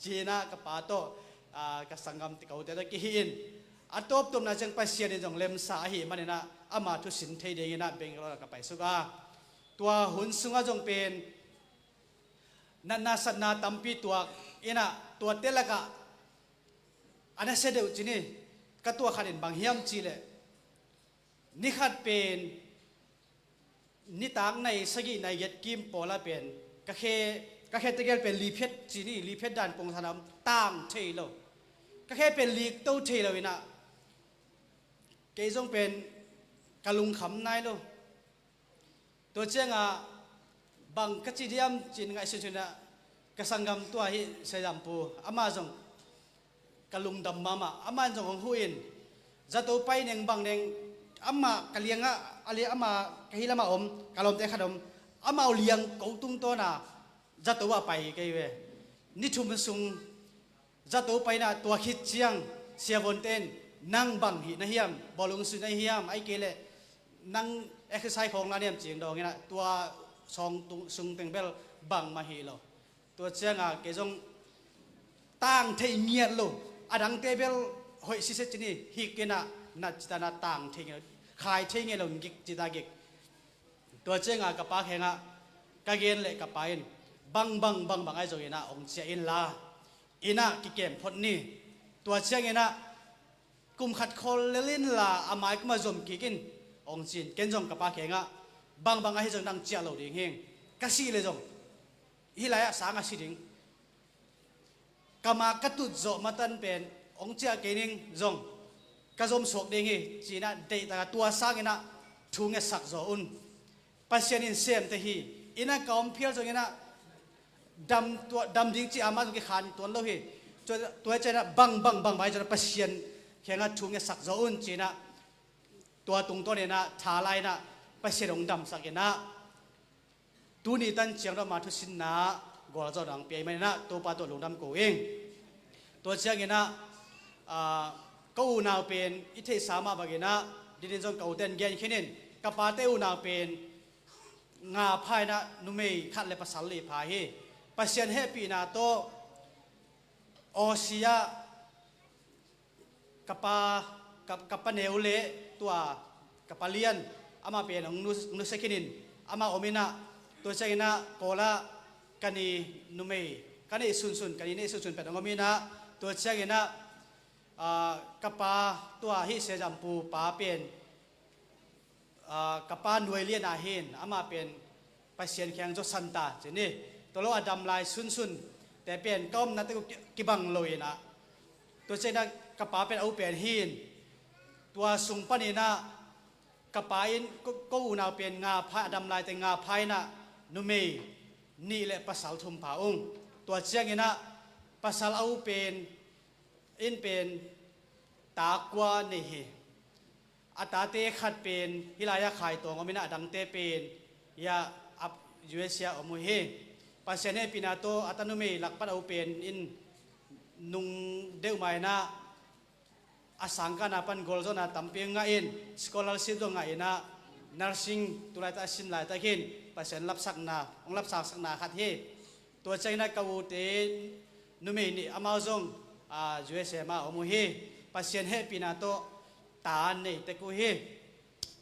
ci-in ah ka pa tawh, ah, ka sanggam kote tawh kihi in, a tawptuamna ciang Pasian in zong lemsa ahih manin ah ama thu sin thei dingin ah Bangalore ah ka paisuk a, tua hun sungah zong pen natna satna tampi tuak in ah, tuate lakah a nasia deuh ci ni. Ka tuah khat in bang hiam cih leh, ni khat pen nitak nai sagih nai giat kim pawl ah pen ka khe, ka khe tegel pen liphiat ci ni, liphiat dan pongsan a om, tang thei lo. Ka khe pen likto thei lo in ah, kei zong pen ka lungkham nai lo. Tua ciang a bang ka ci diam ci-in ngaihsun sun ah, ka sanggam tua hi, Sia Zam Pu, amah zong ka lungdam mahmah. Amah in zong hong huh in, zato pai neng bang neng, amah ka liang ah, a liang, amah ka hi lamah om, ka lawmte khat om, amah uh liang ko tungtawn a zato ah pai kei ve. Ni thum sung zato pai in ah, tua khit ciang siavuante in, nang bang hih na hiam, bawlung sui na hiam, ahih kei leh nang exercise khawng la na hiam ci-in dawng in ah, tua sawng tung, sung teng bel bangmah hi lo. Tua ciang a kei zong tang thei ngiat lo, a dangte bel hoih sitset ci ni, hik in ah nat ci ta in ah tang thei ngiat lo, khai thei ngiat lo, gik ci ta gik. Tua ciang a ka pa kiang ah ka gen leh ka pa in, bang bang bang bang ahi zongin ah hong ciah inla, inn ah kikem phot ni. Tua ciangin ah kum khat khawl lel inla, a mai kum ah zom kik in, hong ci-in, ken zong ka pa kiang ah, bang bang ahi zong nang ciah lo ding hi ing. Ka sih leh zong hih lai-ah sang a si ding. Ka ma ka tut zawh matan pen hong ciah kei ning, zong ka zom suak ding hi ci-in ah deihtak a, tua sangin ah thu ngetsak zaw un. Pasian in semte hi. Inn ah ka om phial zongin ah dam, tua, dam ding ci-a amah zong kikhan tuan lo hi. Tua, tua ciangin ah bang bang bang bang ahi zongin ah Pasian kiang ah thu ngetsak zaw un ci-in ah, tua tungtawnin ah tha la in ah Pasian hong damsak in ah, tuni tan ciang dong ama thusinna gualzawhna hong pia ahih manin ah Topa tawh lungdam ko ing. Tua ciangin ah, ah, ka unau pen i theihsa mah bangin ah, dinin zong ka ute in gen khin in, ka pate unau pen nga pha in ah numei khat le pasal li pha hi. Pasian hehpihna tawh Aussie ah ka pa, ka, ka pa neu le tua ka pa lian, amah pen hong nu, nusia khin in, amah om in ah, tua ciangin ah Kawl ah ka ni numei ka neih sunsun, ka ni neih sunsun pen hong om in ah, tua ciangin ah, ah, ka pa tua hih Sia Zam Pu pa pen, ah, ka pa nuai lian ah hin, amah pen Pasian kiang zawsan ta ci ni. Tua lo a dam lai sunsun te pen ka omna tek uh ki, kibang lo in ah, tua ciangin ah ka pa pen a u pen hin, tua sung panin ah ka pa in ko, ko unau pen nga pha, a dam laite nga pha in ah numei nih le pasal thum pha ung. Tua ciangin ah pasal a u pen in pen ta kua nei hi. A tate khat pen hih lai-ah Khaitawng om in ah, a dangte pen hiah, ah, U S A om uh hi. Pasian hehpihna tawh a tanumei lakpan a u pen in nung deuh mah in ah, a sangkahna pan gualzawhna tampi ngah in, scholarship zong ngah in ah, nursing tu laitak a sin laitak hin Pasian lapsakna, hong lapsaksakna khat hi. Tua ciangin ah ka ute numei nih amau zong, ah, U S A mah om uh hi. Pasian hehpihna tawh ta nei tek uh hi.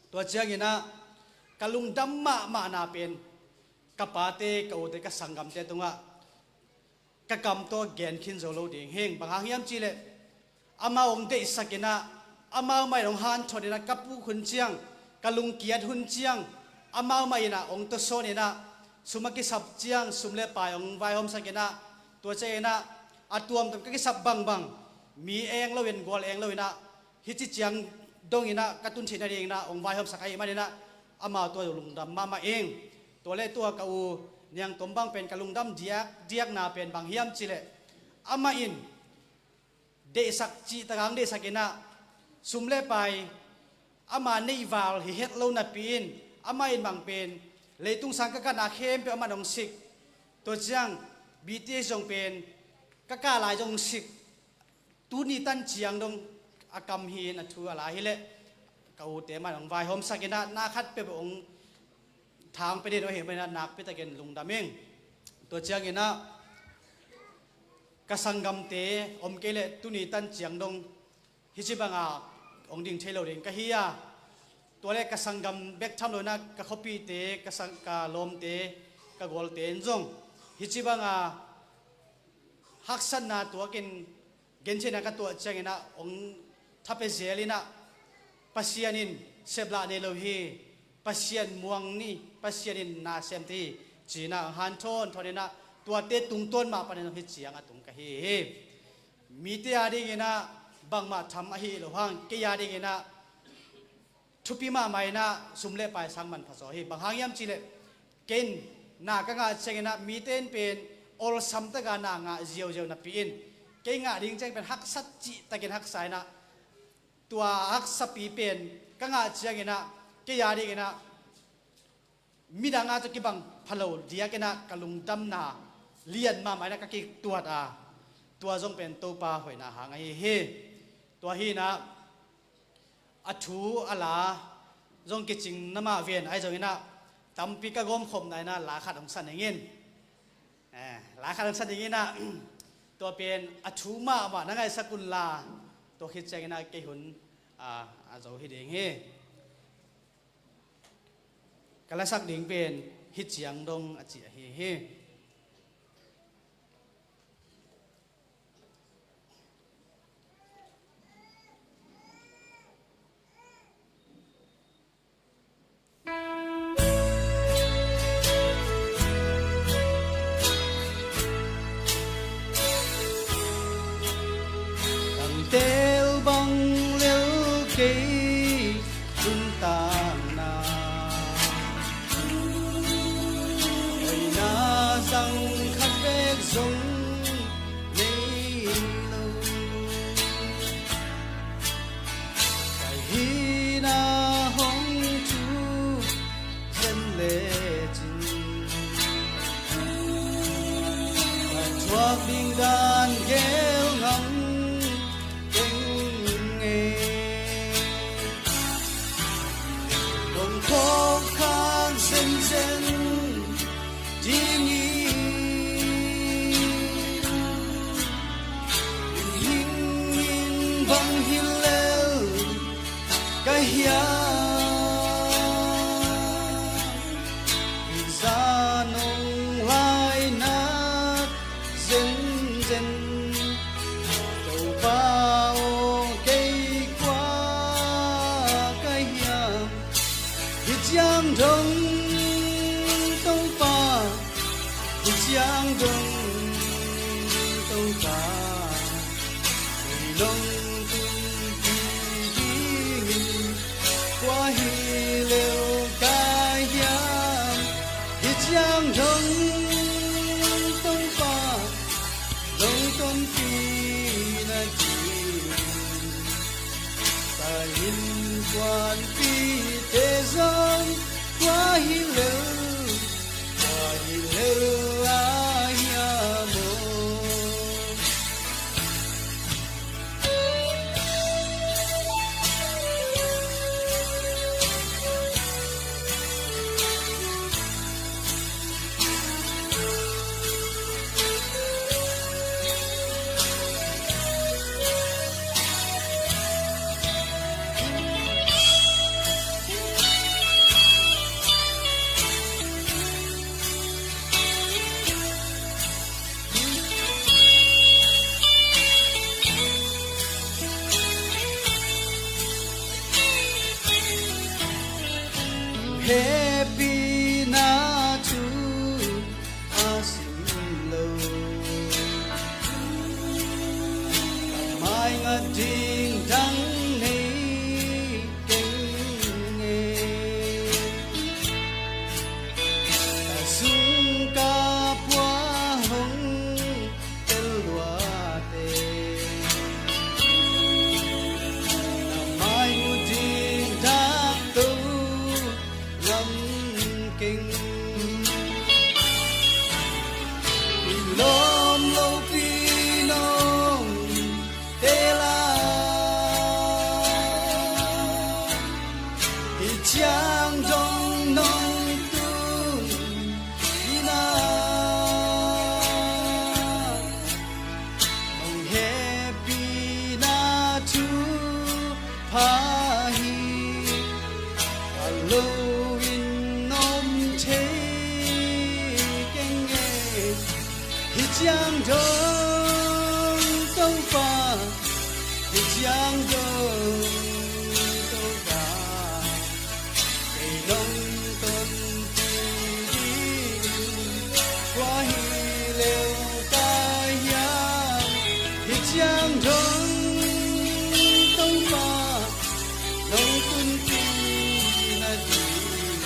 Tua ciangin ah ka lungdam mahmahna pen ka pate, ka ute, ka sanggamte tungah ka kam tawh gen khin zo lo ding hi ing. Bang hang hiam cih leh, amau hong deihsak in ah, amau mah in hong hanthot in ah, ka puk hun ciang, ka lungkiat hun ciang, amau mah in ah hong tawsawn in ah, sum a kisap ciang sum le pai hong vaihawmsak in ah, tua ciangin ah a tuamtuam ka kisap bangbang mi eng loin, gual eng loin ah, hih ci ciang dongin ah ka tun theih nadingin ah hong vaihawmsak ahih manin ah, amau tua lungdam mahmah ing. Tua leh tua ka u Niang Tom bang pen ka lungdam diakdiakna pen bang hiam cih leh, amah in deihsak cih tak a hong deihsak in ah, sum leh pai ama neih val hi het lo napi in, amah in bang pen leitung sang ka kahna khempeuh amah in hong sik. Tua ciang B T S zong pen ka kah lai zong hong sik. Tuni tan ciang dong a kam hi in, a thu a la hi leh ka ute amah in hong vaihawmsak in ah, na khat peuh hong thang pia den uh ahih manin ah nakpi takin lungdam ing. Tua ciangin ah ka sanggamte om kei leh tuni tan ciang dong hih ci bang a hong ding thei lo ding ka hi a, tua leh ka sanggam bek tham lo in ah, ka khuapihte, ka sang, ka lawmte, ka gualte in zong hih ci bang a haksatna tuakin gentheihna ka tuah ciangin ah hong thapia zel in ah, Pasian in seplah nei lo hi, Pasian muang ni, Pasian in na sem thei hi, ci-in ah hong hanthawn thawn in ah, tuate tungtawn mah panin hih ciang a tung ka hi hi. Mite a dingin ah bangmah tham ahi lo hang, kei a dingin ah thupi mahmah in ah sum leh pai sang manpha zaw hi. Bang hang hiam cih leh, kei in na ka ngah ciangin ah mite in pen awlsam tak a na ngah ziauziau napi in, kei ngah ding ciang pen haksat cih takin haksa in ah, tua haksapi pen ka ngah ciangin ah kei a dingin ah midang a tawh kibang pha lo diakin ah ka lungdamna lian mahmah in ah ka kituat a, tua zong pen Topa hoihna hang ahi hi. Tua hi in ah, a thu a la zong kicing na mah ven ahi zongin ah, tampi ka gawmkhopna in ah la khat hong sa ning in. Eh, la khat hong sa ning in ah, tua pen a thu mahmah na ngaihsak un la, tua khit ciangin ah kei hun, ah, a zo hi ding hi. Ka lasak ding pen hih ciang dong a ci ahi hi. Tangtel bang lel kei nuntakna, hoihna sang khat bek zong nei lo. Ka hihna hong thu zen lecin, ka thuak ding dan gel ngam keng e. Kong khawk khak zenzen ding hi. Hih in bang hi lel ka hiam? Hih zan hong lainak zenzen, Topa aw, kei kua ka hiam? Hih ciang dong Topa, hih ciang dong Topa, kei lungtungpi dingin kua hi lel ka hiam? Hih ciang dong Topa, lungtungpi nading ka innkuanpihte zong kua hi lel, kua hi lel a hiam aw? keng. I lawm lopi nong teel a, hih ciang dong nong tun ina, nong hehpihna thupha hi. A lo in om thei keng e. Hih ciang dong Topa, hih ciang dong Topa, kei nong tonpih ding kua hi lel ka hiam? Hih ciang dong Topa, nong tunpih nading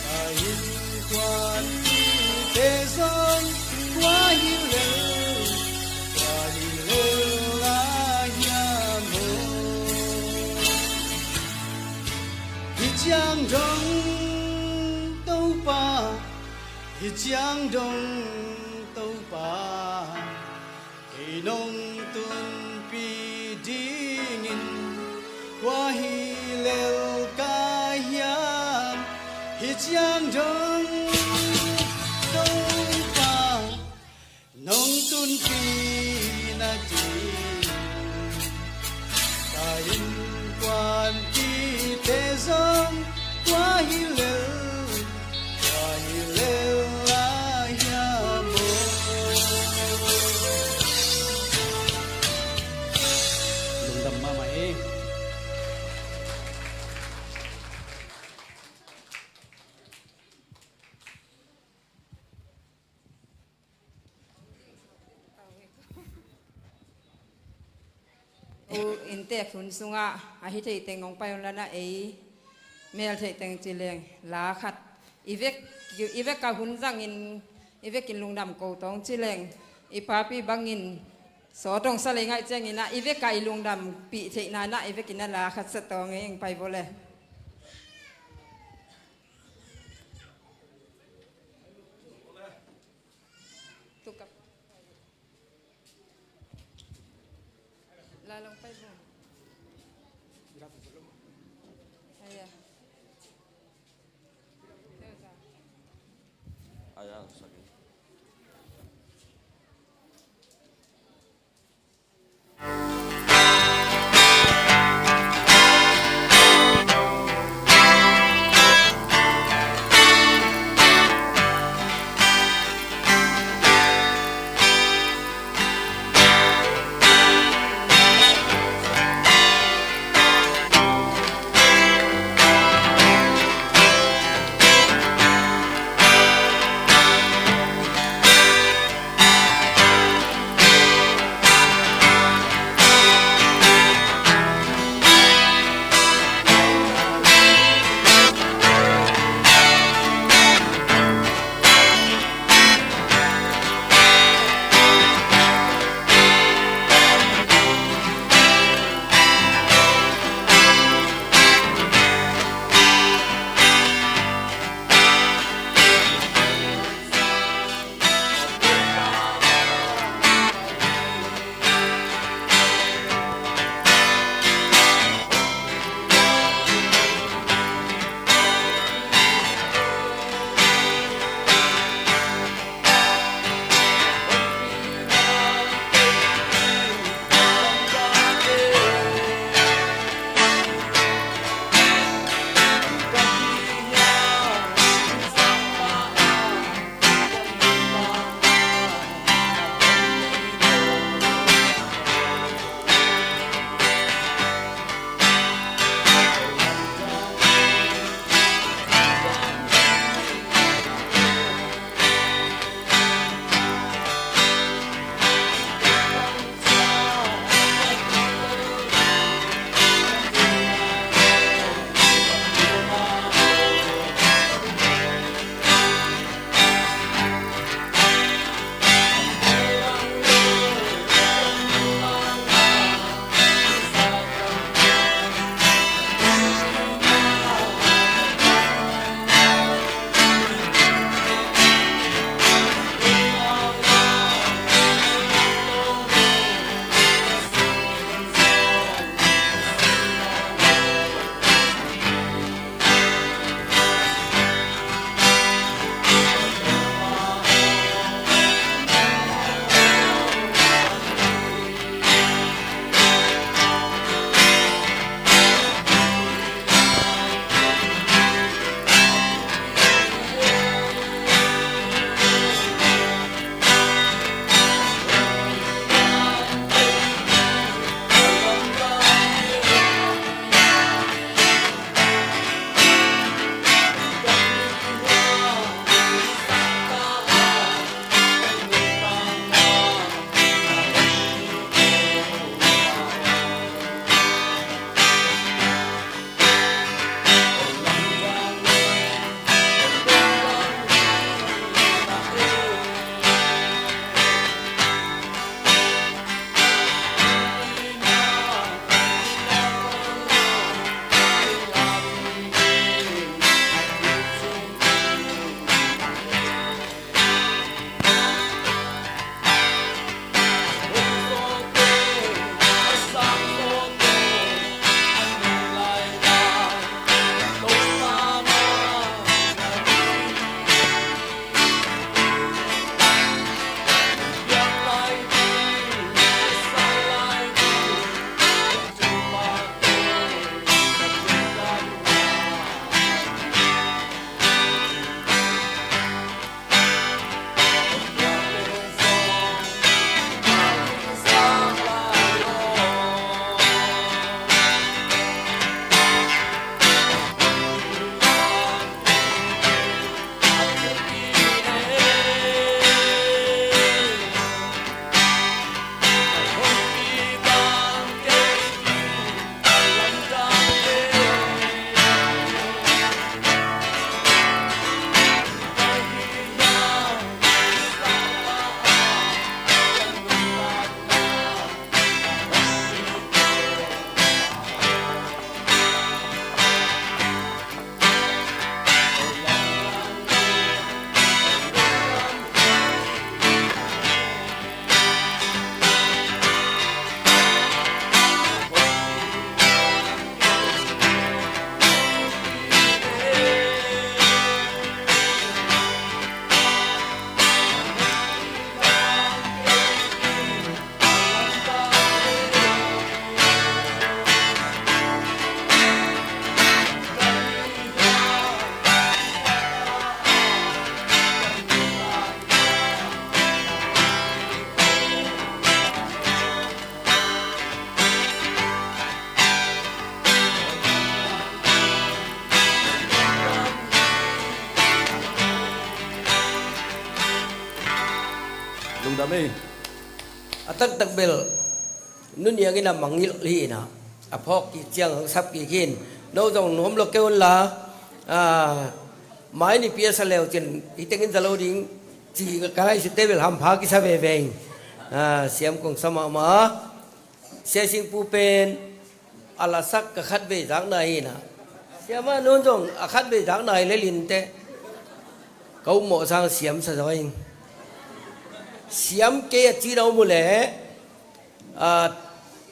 ka innkuanpihte zong kua hi lel, kua hi lel lai hiam aw? Hih ciang dong Topa, hih ciang dong Topa, kei nong tunpih dingin kua hi lel ka hiam? Hih ciang dong Topa, nong tunpih nading ka innkuanpihte zong kua hi lel, kua hi lel lai hiam aw? Lungdam mahmah hi. U inntek hun sungah a hi theiteng hong pai un la na, ei mel theiteng ci leng la khat i vek, i vek a hun zangin i vekin lungdam ko tawng ci leng i papi bangin sawt hong sa lei ngaih ciangin ah i vek a i lungdampih theihna na i vekin a la khat sa tawng ei, eng pai vo le. Tukap. Lalong pai bu. Aya. Aya, sakit. Amen. A taktak bel nu Niang in a mangngilh hi in ah, a phawk kik ciang hong sap kik hi in, no zong nuam lo kei un la, mai nipi a sa leu cin hih tengin za lo ding ci ka ngaihsut te bel hampha kisa veve in, siam kong sa mahmah. Sia Singpu pen a lasak ka khatvei zakna hi in ah, siamah nun zong a khatvei zakna hi lel in teh, ka upmawh sang siam sa zaw ing. Siam kei a ci na um uh leh,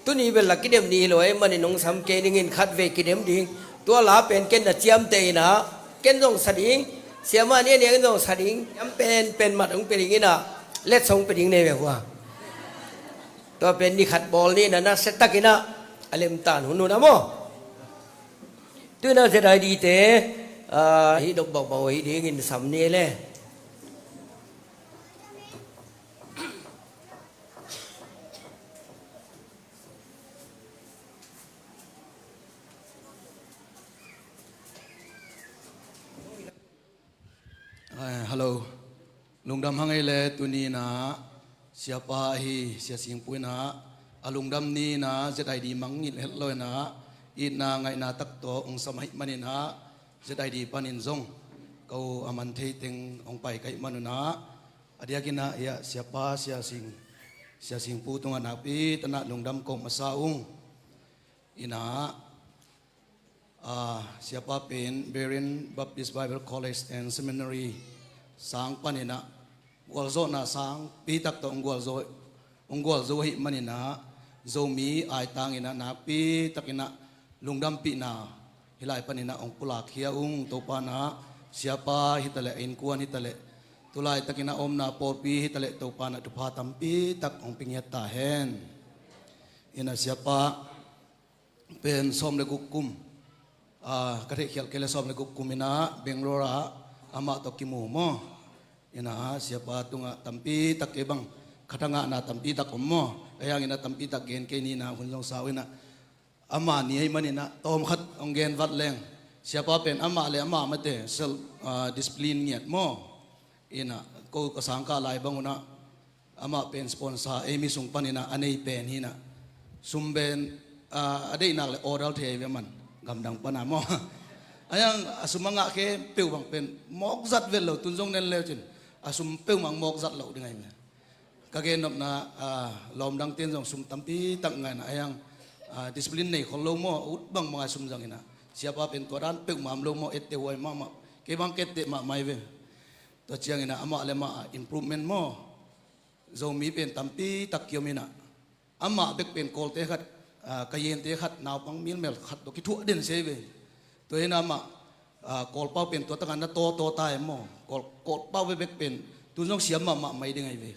tuni bel la kidem ni hi lo ahih manin hong sam kei ning in khatvei kidem ding. Tua la pen ken na ciamteh in ah, ken zong sa ding, siamah ni a Niang in zong sa ding. Siam pen pen mat hong pia ding in ah, letsong pia ding nei ve hua. Tua pen ni khat bawl ni in ah, nasia tak in ah a lemtan hun hun a maw. Tu in ah Z I D te hih dok bawkbawk uh hi ding in sam ni le. Hello. Lungdam hang ei le, tuni in ah siapa ahi Sia Singpu in ah a lungdam ni in ah Z I D mangngilh het lo in ah, itna ngaihna tak tawh hong sam ahih manin ah, Z I D panin zong ko a man thei teng hong pai ka hih man un ah, a diakin ah siapa Sia Sing, Sia Singpu tungah nakpi takin ah lungdam ko masa ung. In ah, siapa pen Berean Baptist Bible College and Seminary sang panin ah gualzawhna sangpi tak tawh hong gualzo, hong gualzo ahih manin ah, Zomi aitang in ah nakpi takin ah lungdampihna hih lai panin ah hong pulakkhia ung. Topa in ah siapa hi ta leh, a innkuan hi ta leh, tu laitak in ah a omna pawlpi hi ta leh, Topa in ah thupha tampi tak hong pia ngiat ta hen. In ah siapa pen sawm le guk kum, ka theihkhialh kei le sawm le guk kum in ah Bangalore ah amah tawh kimu maw. In ah siapa tungah tampi tak kei bang khat a ngahna tampi tak om maw. Ahi hangin ah tampi tak gen kei ni in ah, hun zong sa uh in ah, amah ni ahih manin ah tawm khat hong gen vat leng, siapa pen amah le amah mate self discipline ngiat maw. In ah ko ka sangkah lai bang un ah, amah pen sponsor ei mi sung panin ah a nei pen hi in ah, sum pen a deihnak le order thei ve man, gamdang pan ah maw. Ahi hang a sum a ngah khempeuh bang pen mawk zat vet lo, tun zong nen le uh cin a sum peuhmah mawk zat loh ding ahi ve. Ka gennopna, lawm dangte in zong sum tampi tak ngah in ah, ahi hang discipline nei khol lo maw, a ut bangbang a sum zang in ah, siapa pen tua dan peuhmah om lo maw, etteh huai mahmah, kei bang ka etteh mahmah hi ve. Tua ciangin ah amah le amah improvement maw. Zomi pen tampi tak kiom in ah, amah bek pen Kawlte khat, Kayente khat, naupang milmel khat tawh kithuah den se ve. Tua hi in ah amah, Kawlpau pen tua takah na tawtaw ta em maw. Kawl, Kawlpau bek bek pen tun zong siam mahmah mai ding ahi ve.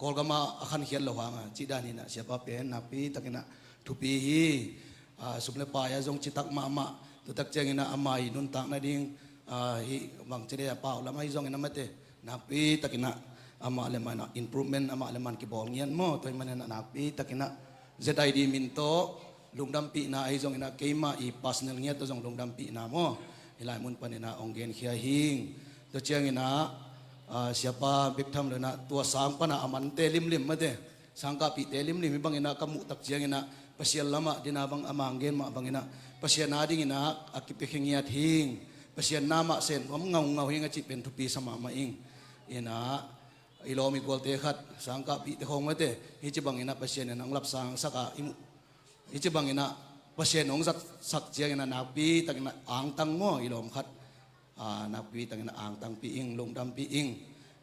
Kawlgam ah a khankhiat loh hang a, cih dan hi in ah siapa pen nakpi takin ah thupi hi. Sum le pai ah zong citak mahmah, tua tak ciangin ah ama i nuntak nading, hih bangci dei a pau lam ahi zongin ah mate, nakpi takin ah amah le amah in ah improvement, amah le amah in kibawl ngiat maw. Tua ahih manin ah nakpi takin ah Z I D min tawh lungdampihna ahi zongin ah, keimah i personal ngiat tawh zong lungdampihna maw, hih lai mun panin ah hong genkhia hing. Tua ciangin ah, siapa bek tham lo in ah, tua sang pan ah a mante limlim mate, sangkahpihte limlim hih bangin ah ka muh tak ciangin ah, Pasian lamah dina bang a mang gen mah bangin ah, Pasian a dingin ah a kipiakhia ngiat hing, Pasian na mah sen nuam ngaungau hing a cih pen thupi sa mahmah ing. In ah i lawm i gualte khat, sangkahpihte khawng mate, hih ci bangin ah Pasian in hong lapsang sak a i muh, hih ci bangin ah Pasian hong zatsak ciangin ah nakpi takin ah angtang maw, i lawm khat, nakpi takin ah angtangpih ing, lungdampih ing.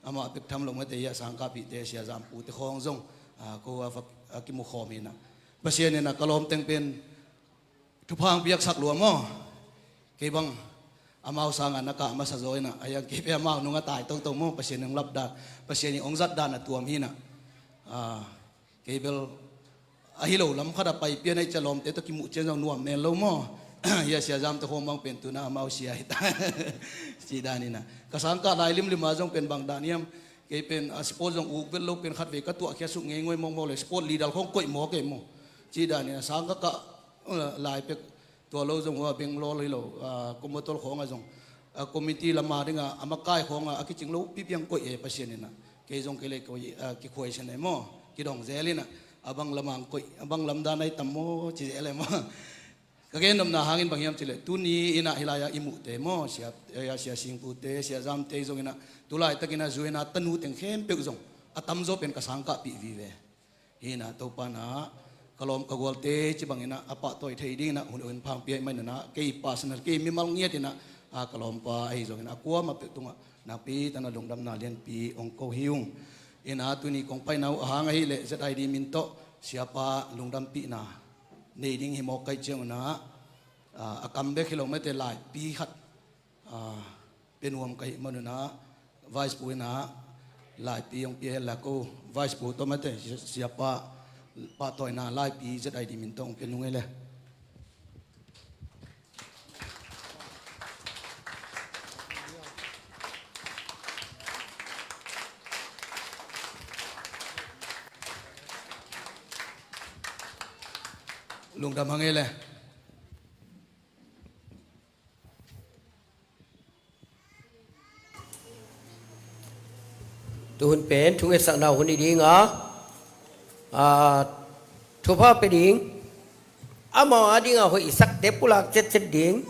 Amah bek tham lo mate, hih a sangkahpihte, Sia Zampute khawng zong, ko a kimukhawm hi in ah, Pasian in ah ka lawmteng pen thupha hong piaksak lua maw. Kei bang amau sangin na kah masa zaw in ah, ahi hang kei pen amau nung a tai toto maw, Pasian in hong lap dan, Pasian in hong zat dan a tuam hi in ah. Kei bel ahi lo lam khat a pai pian ahih ciang lawmte tawh kimuh ciang zong nuam men lo maw. Hih a Sia Zamte khawng bang pen tu in ah amau sia hi ta, cih dan hi in ah. Ka sangkah lai limlim a zong pen bang dan hiam, kei pen a sport zong uk vet lo pen, khatvei ka tuahkhia suk ngeingai mawkmawk le, sport leader khawng koih mawk kei maw, cih dan hi in ah. Sangkah kah lai pek tua lo zong hua Bangalore hi lo, Coimbatore khawng ah zong, committee lam a ding a, a makai khawng a, a kicing lo pipiang koih e Pasian in ah. Kei zong kei le koi, ah, kikhuai sia nei maw. Kidong zel inah, a bang lamang koih, a bang lamdan ai tam maw, ci zel e maw. Ka gen nopna hangin bang hiam cileh, tuni inah hih lai-ah i muhte maw, sia, eh, sia Singpute, sia Zamte zong inah, tu laitak inah zu inah tanu teng khempeuh zong a tamzaw pen ka sangkahpih vive. Hi inah Topa inah ka lawm ka gualte ci bang inah a pahtawi thei ding inah hun, hun phang pia i mai inah kei personal, kei mimal ngiat inah, a, ka lawmpa ahi zong inah a kuamah peuh tungah nakpi tak inah lungdamna lianpi ong ko hi ung. Inah tuni kong paina uh a hang ahih leh Z I D min tawh siapa lungdampihna nei ding hi mawk ka hih ciang unah, a, a kam bek hi lo mate laipi khat, a, pia nuam ka hih man unah Vice Pu inah laipi ong pia hen la ko. Vice Pu tawh mate siapa pahtawina laipi Z I D min tawh ong pia nung ei le. Lungdam hang ei le. Tuhun pen thungetsakna hun hi ding a, a, thupha pia ding, amau a dingah hoihsakte pulak cetcet ding.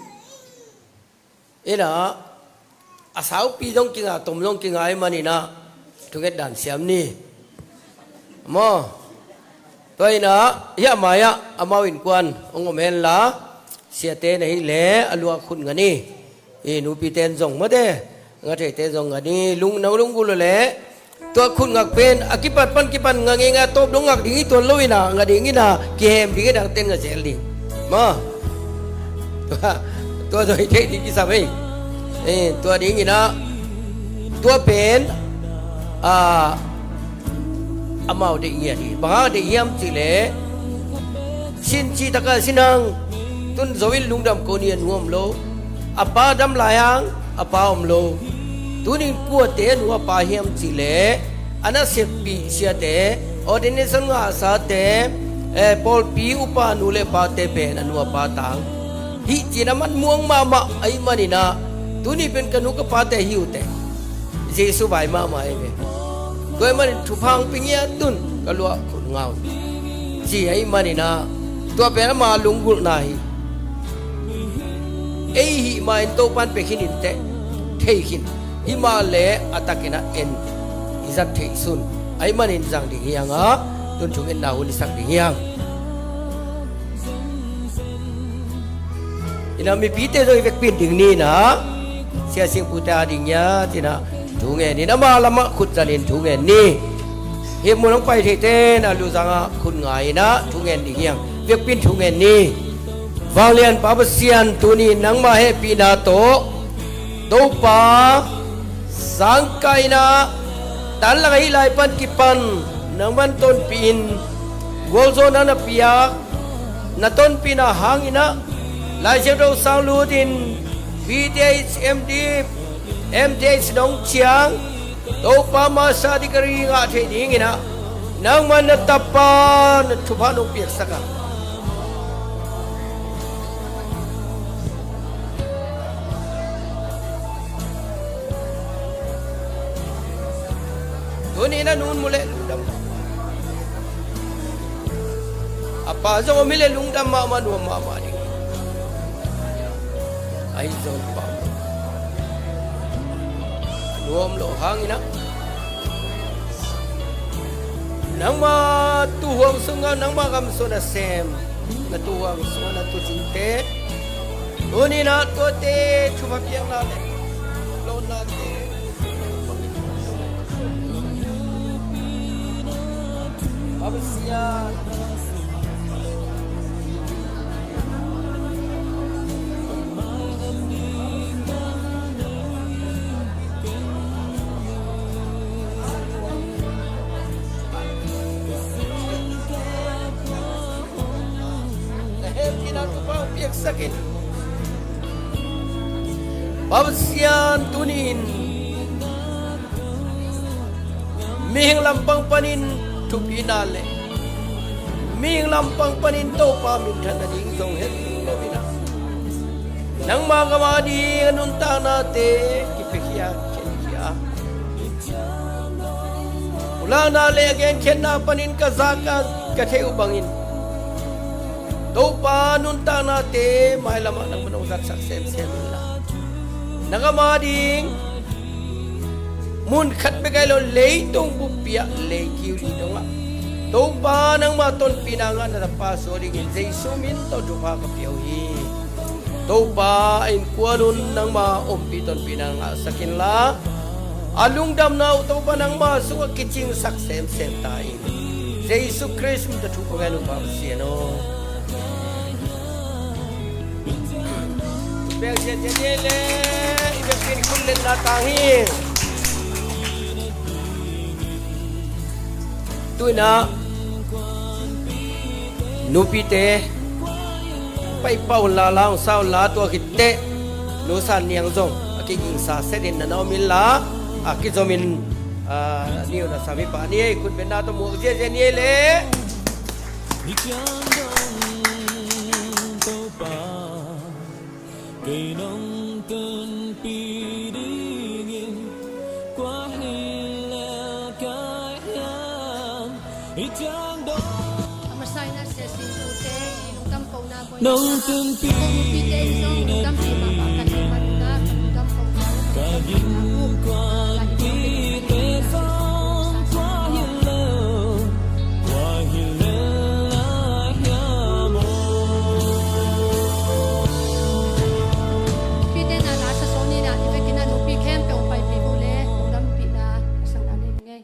Inah a saupi zong kinga, tom zong kinga ahih man inah thunget dan siam ni. Maw. Tua inah hiah mai-ah amau innkuan ong om hen la, siate na hih leh a luah khut nga ni. I nupite in zong mate, nga theite zong nga ni, lung nang lunggulh uh leh tua khut ngak pen a kipat pan kipan nga ngei nga tawp dong ngak ding hi tuan lo inah, nga ding inah kihem ding hi, dangte in nga zel ding. Maw. Tua, tua zong hi thei ding kisam ei. Eh, tua ding inah tua pen, a, amau deih ngiat hi. Bang hang deih hiam cihleh, sin cih takah sin hang, tun zo in lungdam ko ni a nu om lo. A pa dam lai hang a pa om lo. Tunin kuate a nu a pa hiam cihleh, a naseppih siate, ordination ngahsate, eh, pawlpi upa nu le pate pen a nu a pa tang. Hih cin a man muang mahmah ahih man inah, tuni pen ka nu ka pate hi uh teh. Jesu vai mahmah hi ve. Tua ahih manin thupha hong pia ngiat un, ka luah khut nga un, ci ahih man inah, tua pen ama lunggulhna hi. Ei hih ma in Topan pia khin in teh, thei khin. Hih mah leh a tak inah en i zat theih sun. Ahih manin zang ding hi hang a, tun thungetna hun i sak ding hi hang. Inah mipite zong i vekpi in ding ni inah, sia Singpute a ding ngiat inah thu ngen in, ama lamah khut zalin thu ngen ni. Hih mun hong pai theite inah luzangah khut nga inah thu ngen ding hi hang. Vekpi in thu ngen ni. Vanglian Pa Pasian, tuni nangma hehpihna tawh Topa, sangkah inah, tan lang ahih lai pan kipan nangman tonpih in, gualzawhna na piak, na tonpihna hang inah Lai Siangtho sang lut in B Th, M Div, M Th nong ciang, Topa master degree ngah theih ding inah nangman na tapa na thupha nong piaksak a. Tuni na nun mu leh lungdam. A pa zong om hi leh lungdam mahmah, nuam mahmah ding. Ahi zong pa nuam lo hang inah, nangma tuuhuang sungah, nangma gam sungah na sem, na tuuhuang sungah na tuzingte, tuni inah tuate thupha piakna le lohnate, Pa Pasian. Na hehpihna thupha hong piaksak in. Pa Pasian, tuni in mihing lampang panin thupina le mihing lampang panin Topa minthanna ding zong het lo inah, nangma gam a ding a nuntaknate kipiakhia, khenkhia. Lakna le a genkhiatna panin ka zak a ka theih uh bangin Topa nuntaknate mailamah nangman hong zatsak semsem inla, na gam ading mun khat bek ahi lo leitung buppi ah leikiu li dongah Topa nangma tonpihna ngah na tapa suak dingin Jesu min tawh thupha ka pia uh hi. Topa a innkuan un nangma ompih tonpihna ngahsak inla, a lungdamna uh Topa nangma sungah kicingsak semsem ta in. Jesu Khrist min tawh thu ka ngen uh, Pa Pasian aw. Bek ziahziah ni le i biakinn khut letna tang hi. Tuinah nupite paipah unla, la hong sa unla, tua khit teh Nu San Niang zong a kigingsa setin na na om inla, a kizomin, ah, ni un a sami pah ni ei. Khut betna tawh muak ziahziah ni ei le. Kei nong tunpih dingin kua hi lel ka hiam? I ciang dong. A masa in a sia sin ute i lungdam kohna bawi nong tunpih nupite in zong lungdampih mahmah ka hi man un a, ka lungdam kohna ka lungdampihna uh ka innkuanpihte zong kua hi lel. Pite na la sa sawm ni na i vekin a nupi khempeuh paipih uh le lungdampihna a sangna nei ngei.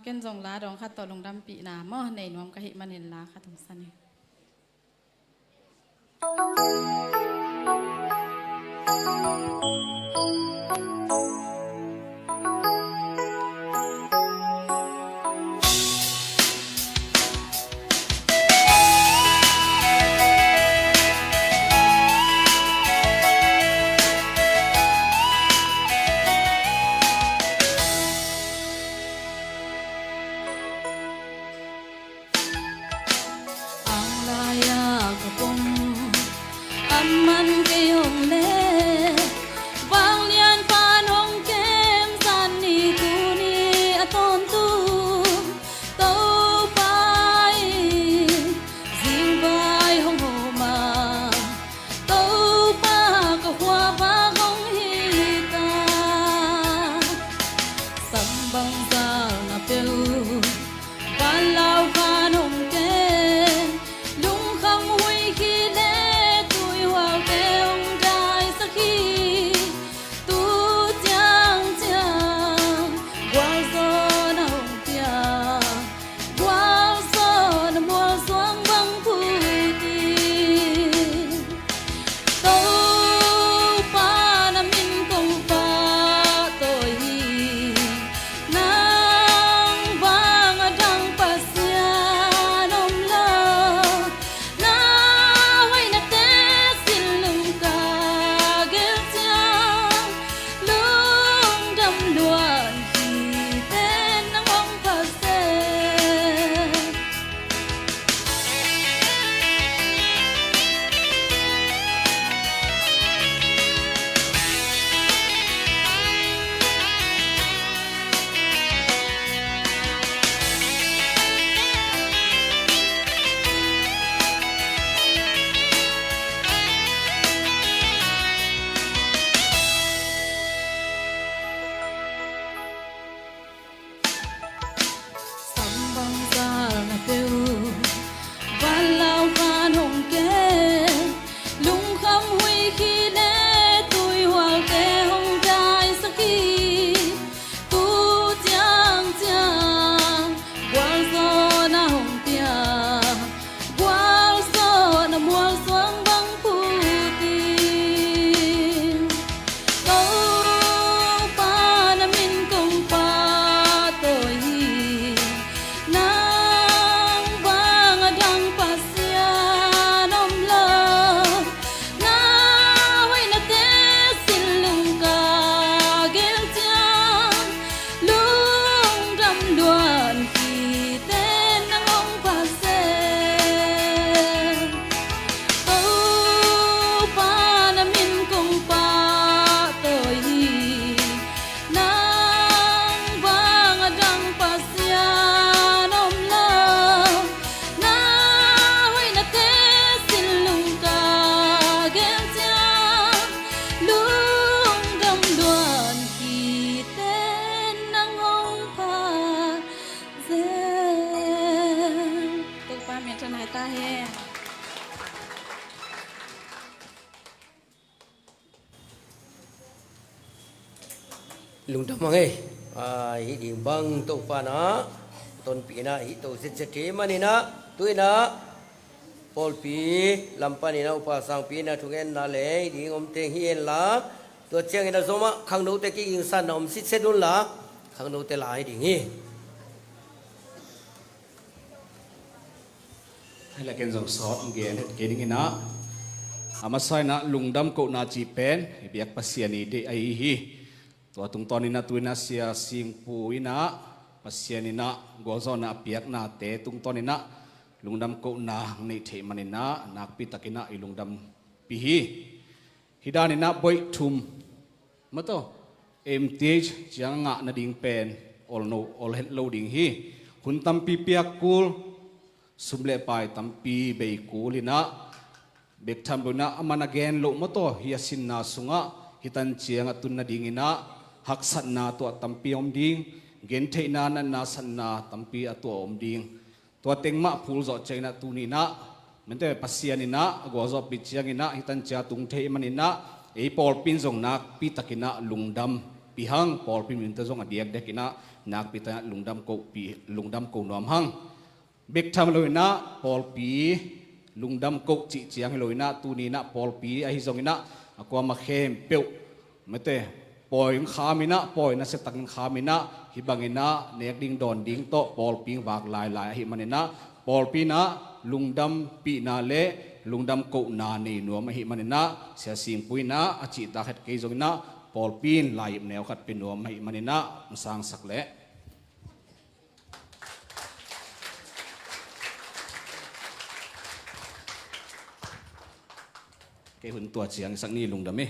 Ken zong la dawng khat tawh lungdampihna maw nei nuam ka hih manin la khat hong sa ni. Ang lai-a ka pom, a man kei hong le, vanglian pan hong kem, zan ni tu ni a tawntung Topa in zingvai hong hawm a, Topa ka khuavak hong hi ta. Sam bangzah na peuh, vanlau khan hong kem, lungkham huih khi le tuihualte hong daisak hi. Tu ciangciang gualzawhna hong pia, gualzawhna mualsuang bang phut in, Topa na min kong pahtawi hi. Nang bang a dang Pasian om lo, na hoihnate sin lungka gel ciang, lungdam luan hi ten nang hong pha seh. Sam bangzah na peuh, vanlau khan hong kem, lungkham huih khi le tuihualte hong daisak hi. Tu ciangciang gualzawhna hong pia, gualzawhna mualsuang bang phut in, Topa na min kong pahtawi hi. Nang bang a dang Pasian om lo, na hoihnate sin lungka gel ciang, lungdam luan hi ten nang hong pha seh. Topa na min kong pahtawi hi. Nang bang a dang Pasian om lo, na hoihnate sin lungka gel ciang, lungdam luan hi ten nang hong pha zen. Topa min thang hai ta hen. Lungdam hang ei. Hih ding bang Topa na tonpih in ah hih to zetzet hi manin ah, tu in ah pawlpi lam panin ah upa sangpi in ah thungetna le hih ding om teng hi hen la, tua ciangin ah zomah khangnote kigingsanna om sitset un la, khangnote la hi ding hi. Hei la ken zong sawt gen het kei ding in ah, a masa in ah lungdam kohna cih pen i biak Pasian i deih ahi hi. Tua tungtawn in ah tu in ah Sia Singpu in ah Pasian in ah gualzawhna a piaknate tungtawn in ah lungdam kohna hong neih theih manin ah nakpi takin ah i lungdampih hi. Hih dan in ah boih thum, maw taw, M T H ciang a ngah nading pen ol no, ol het lo ding hi. Hun tampi piak kul, sum le pai tampi bei kul in ah, bek tham lo in ah a man a gen loh, maw taw, hih a sinna sungah hih tan ciang a tun nading in ah haksatna tuah tampi a om ding, gentheihna, natna, satna tampi a tuah a om ding. Tua teng mah phul zawh ciangin ah tuni in ah, mente Pasian in ah a gualzawhpih ciangin ah hih tan ciang a tung thei manin ah, ei pawlpi in zong nakpi takin ah lungdampih hang, pawlpi minte zong a diakdiak in ah nakpi takin ah lungdam kohpih, lungdam ko nuam hang. Bek tham lo in ah pawlpi lungdam koh cih ciang hi lo in ah, tuni in ah pawlpi ahi zongin ah a kuamah khempeuh, mate, pawi in kham in ah, pawi nasia takin kham in ah, hih bangin ah nek ding dawn ding tawh pawlpi in vak lailai ahih manin ah, pawlpi in ah lungdampihna le lungdam kohna nei nuam ahih manin ah, Sia Singpu in ah a cihtak het kei zongin ah pawlpi in lai-ip neu khat pia nuam ahih manin ah, hong sangsak leh. Kei hun tua ciang sak ni, lungdam hi.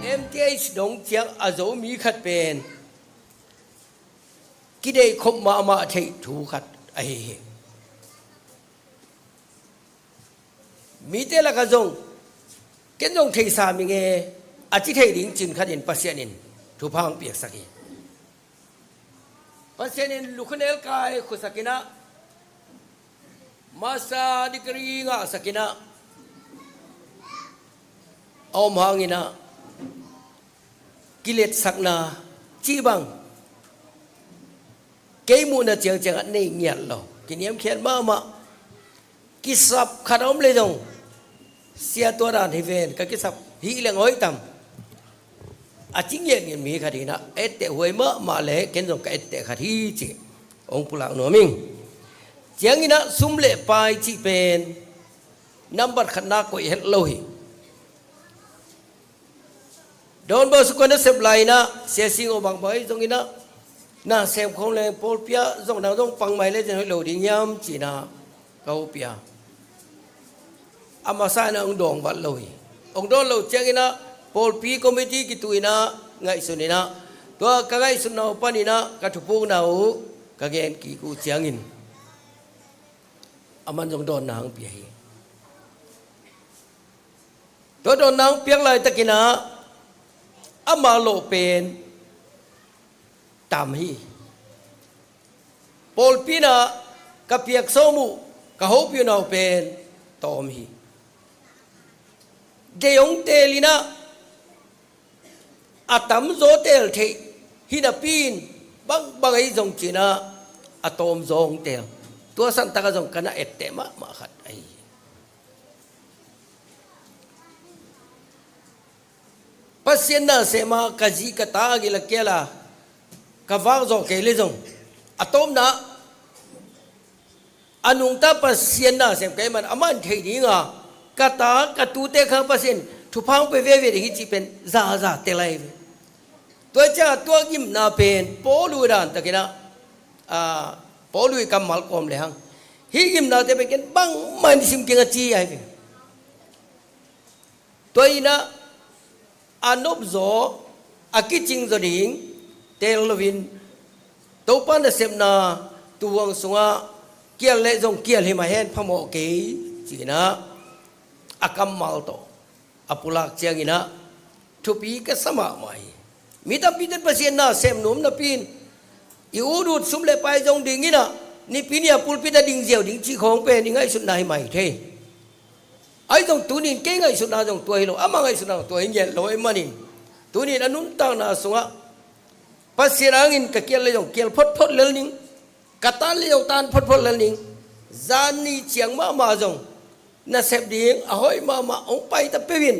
M T H dong ciang a Zomi khat pen kideih khop mahmah theih thu khat ahi hi. Mite lakah zong, ken zong theisa ming e, a ci thei ding cin khatin Pasian in thupha hong piaksak hi. Pasian in lukhu nelkai khuasak in ah, master degree ngahsak in ah, a om hangin ah, kiletsakna cih bang kei muhna ciangciang ah nei ngiat lo, kiniamkhiat mahmah. Kisap khat a om leh zong, sia, tua dan hi ven, ka kisap hi leng hoih tam. a ci ngiatngiat mi khat hi in ah, etteh huai mahmah leh ken zong ka etteh khat hi cih hong pulak nuam ing. Ciangin ah sum le pai cih pen nambat khatna koih het lo hi. Don Bosco nasep lai in ah, Sia Sing Aw bang bang ahi zongin ah, na sem khawng leng pawlpi ah zong nang zong pang mai le zen hoih lo ding hiam ci in ah ka hopih a. A masa in ah hong dawng vat lo hi. Hong dawn lo ciangin ah pawlpi committee kitu in ah ngaihsun in ah, tua ka ngaihsutna uh panin ah ka thupukna uh ka gen kik uh ciangin aman zong dawnna hong pia hi. Tua dawnna hong piak laitakin ah ama lawh pen tam hi. Pawlpi in ah ka piak sawm uh, ka hopih uh na uh pen tawm hi. Deih hong teel in ah a tamzaw teel theih hi napi in, bangbang ahi zong ci in ah a tawmzaw hong teel. Tua santak ah zong ka na etteh mahmah khat ahi hi. Pasian nasem a ka zi ka ta a gil a kial a ka vak zawh kei le zong, a tawpna a nungta Pasian nasem ka hih man a man thei ding a, ka ta ka tute kha Pasian thupha hong pia veve ding hi cih pen zaza tel ahi ve. Tua ciang a tua gimna pen Paul uh dan takin ah, a, Paul uh i kammal kawm le hang, hih gimnate pen ken bangmah in sim keng a ci ahi ve. Tua in ah a nopzaw, a kicingzaw ding teel loin, Topa nasepna tuuhuang sungah kial leh zong kial hi mah hen, phamawh kei ci in ah a kammal tawh a pulak ciangin ah thupi ka sa mahmah hi. Mi tampi ten Pasian nasem nuam napi in, i ut ut sum le pai zong ding in ah, Nipi ni a pulpit ah ding ziau ding cih khawng pen i ngaihsutna hi mai thei. Ahi zong tuni in kei ngaihsutna zong tua hi lo, ama ngaihsutna zong tua hi ngiat lo ahih manin, tuni in a nuntakna sungah Pasian hangin ka kial le zong kial photphot lel ning, ka tan le zong tan photphot lel ning. Zan ni ciang mahmah zong nasep ding a hoih mahmah hong pai ta peuh in,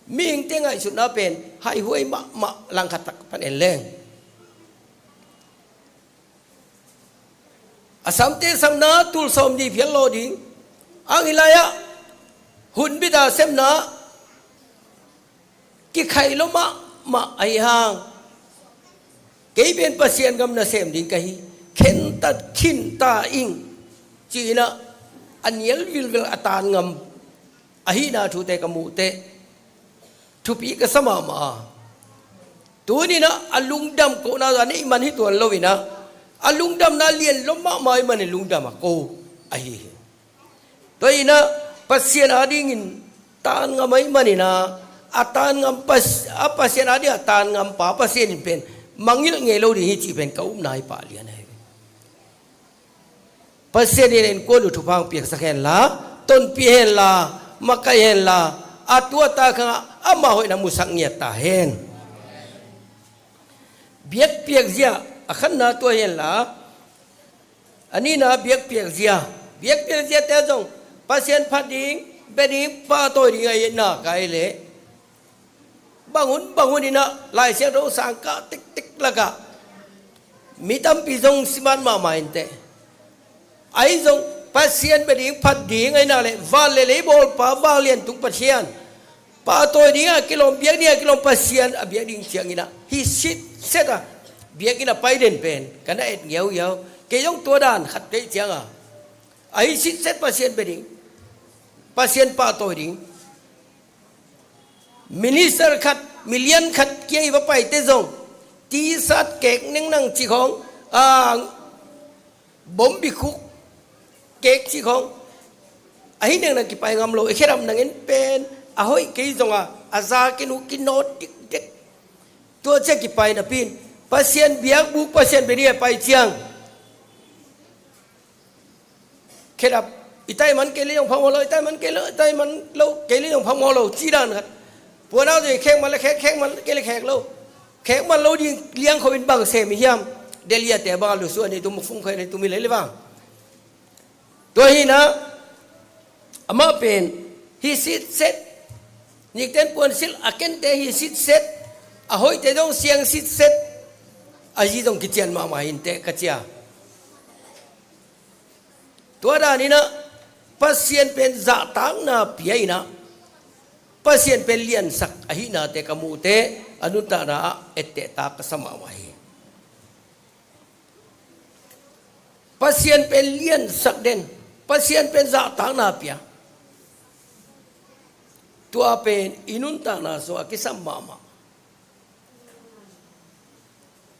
mihingte ngaihsutna pen haihuai mahmah, langkhat tak pan en leng. A samte samna tul sawmnih phial lawh ding, a ngi lai-ah hun bit a sepna kikhai lua mahmah ahi hang, kei pen Pasian gam nasem ding ka hi, khentat khin ta ing ci in ah a nial vilvel a tan ngam ahihna thute ka muh teh thupi ka sa mahmah a. Tuni in ah a lungdam kohna zong a neih man hi tuan lo in ah, a lungdamna lian lua mahmah ahih manin lungdam a ko ahi hi. Tua in ah Pasian adingin tan ngam ahih manin ah, a tan ngam Pas-, a Pasian ading a tan ngam pa Pasian in pen mangngilh ngei lo ding hi cih pen ka upna hi pah lian ahi. Pasian in innkuan uh thupha hong piaksak henla, tonpih henla, makaih henla, a tu a ta khangah ama hoihna musak ngiat ta hen. Biakpiak zia a khatna tua henla, a nihna biakpiak zia. Biakpiak ziate zong Pasian phat ding, bia ding, pahtawi ding a itna kai leh, bang hun bang hun in ah Lai Siangtho sang kah tektek lakah mi tampi zong simat mahmah inteh. Ahi zong Pasian bia ding, phat ding ahih nak leh van le lei bawlpa, vanglian tung Pathian, pahtawi ding a kilawm, biak ding a kilawm Pasian a biak ding ciangin ah, hih sitset a biakinn a pai den pen ka na et ngiauhiau. Kei zong tua dan khat ka hih ciangin ah, a hih sitset Pasian bia ding, Pasian pahtawi ding. Minister khat, milian khat kiang i va paite zong, T-shirt kek nengneng cih khawng, a, bombi khuk kek cih khawng, a hi nengneng kipai ngam lo, i khedap nangin pen a hoih kei zong a, a za kinu kinawt dikdek. Tua ciang kipai napi in, Pasian biakbuk, Pasian bia ding a pai ciang, khedap, i tai man kei le zong phamawh lo, i tai man kei lo, i tai man lo kei le zong phamawh lo, ci dan khat. Puanau zong i khek man le khek, khek man kei le khek lo. Khek man lo ding liangkho in bang sem i hiam? Delhi a te bang a lusuan i tum, mukfung khoi i tum i lei le vang. Tua hi in ah, amah pen hih sitset Nikten puansilh a kente hi sitset, a hoihte zong siang sitset, a zi zong kician mahmah hi inteh ka ci a. Tua danin ah Pasian pen zahtakna pia in ah, Pasian pen liansak ahihnate ka muhte, a nuntakna ah ettehtak ka sa mahmah hi. Pasian pen liansak den, Pasian pen zahtakna pia. Tua pen i nuntakna sungah kisam mahmah.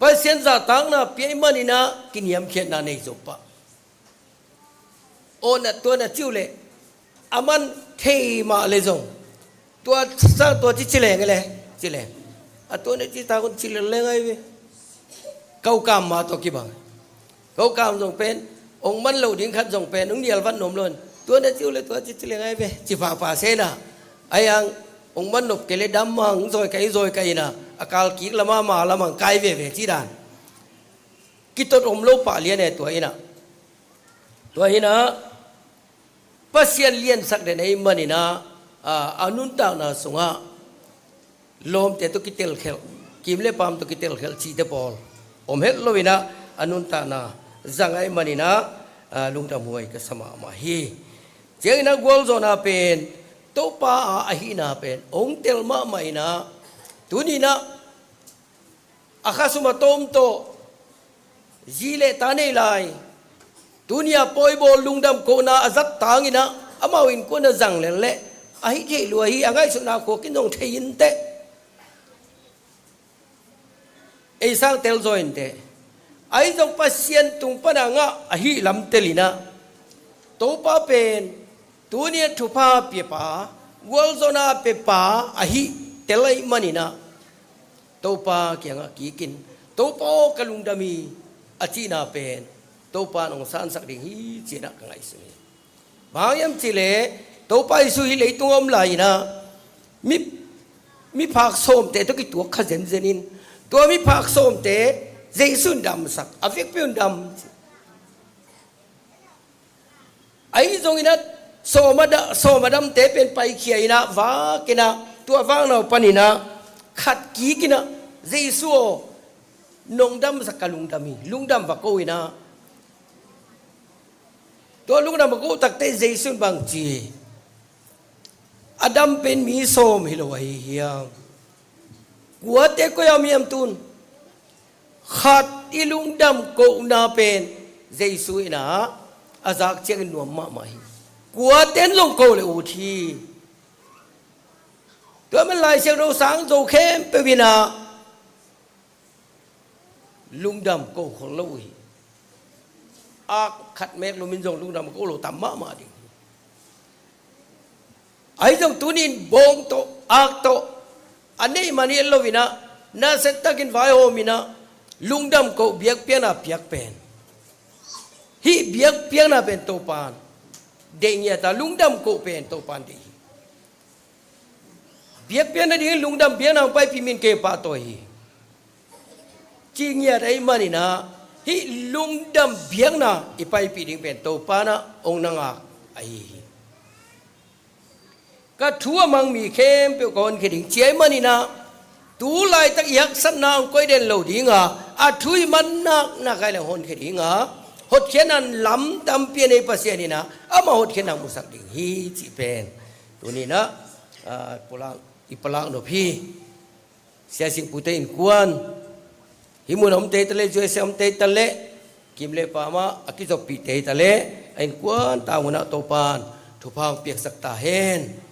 Pasian zahtakna pia ahih manin ah kiniamkhiatna nei zo pah. Aw, na tua na ci uh leh, a man thei mah leh zong, tua sa, tua ci ci leng e le, ci leng. A tua na ci ta khun ci leng leng ahi ve. Kokam mah tawh kibang. Kokam zong pen, hong man loh ding khat zong pen, hong nial vat nuam lo in, tua na ci uh leh tua ci ci leng ahi ve, ci pahpah se na. Ahi hang, hong man nop kei leh dam hang, zawi kai, zawi kai in ah, a kal kik lam ah, ma lam hang kai veve ci dan. Kitot om lo pah lian e tua in ah. Tua in ah, Pasian liansak den ahih manin ah, a, a nuntakna sungah lawmte tawh kitelkhelh, kim le paam tawh kitelkhelh cihte pawl om het lo in ah, a nuntakna zang ahih manin ah, a, lungdamhuai ka sa mahmah hi. Ciangin ah gualzawhna pen, Topa a ahihna pen hong tel mahmah in ah, tuni in ah, a khasum a tawm tawh, zi le ta nei lai, tuni a pawibawl lungdam kohna a zat tangin ah, amau innkuan a zang lel leh, a hi thei lua hi, a ngaihsutna khuak in zong thei inteh. Ei sang tel zaw inteh. Ahi zong Pasian tung pan a ngah ahih lam tel in ah, Topa pen tuni a thupha piapa, gualzawhna piapa ahih tel ahih manin ah, Topa kiangah kikin, Topa aw, ka lungdam hi, a cihna pen Topa in hong sansak ding hi, ci-in ah ka ngaihsun hi. Bang hang hiam cih leh, Topa Jesu hih leitung a om lai-in ah, mi, miphak sawmte tawh kituak kha zenzen in, tua miphak sawmte Jesu in damsak, a vekpi un dam. Ahi zongin ah, sawm a da-, sawm a damte pen paikhia in ah, vak in ah, tua vakna uh panin ah, khat kik in ah, Jesu aw, nong damsak ka lungdam hi, lungdam va ko in ah. Tua lungdam va ko tak teh Jesu in bang ci? A dam pen mi sawm hi lo ahi hiam? Kuate koi a om hiam tun? Khat i lungdam kohna pen Jesu in ah, a zak ciangin nuam mahmah hi. Kuate in zong ko le ut hi. Tua man Lai Siangtho sang zo khempeuh in ah, lungdam ko khol lo uh hi. Ak khat mek lum in zong lungdam ko lo tam mahmah ding. Ahi zong tuni in bawng tawh, ak tawh, a neih man hi lo in ah, nasia takin vaihawm in ah, lungdam ko biakpiakna piak pen, hih biakpiakna pen Topa in deih ngiat a, lungdam ko pen Topa in deih hi. Biakpiakna ding lungdam biakna hong paipih min kei pahtawi hi, ci ngiat ahih manin ah, hih lungdam biakna i paipih ding pen Topa in ah hong nangak ahi hi. Ka thu a mang mi khempeuh ka honkhia ding, ci ahih manin ah, tu laitak i haksatna hong koih den lo ding a, a thu i man naknak a hi leh hong honkhia ding a, hotkhiatna lam tampi a nei Pasian in ah, amah hotkhiatna musak ding hi, cih pen tuni in ah, a, pulak, i palak nop hi. Sia Singpute innkuan, hih mun a omte hi ta leh, U S A omte hi ta leh, kim le paam ah a kizoppihte hi ta leh, a innkuan tang un ah Topa in thupha hong piaksak ta hen.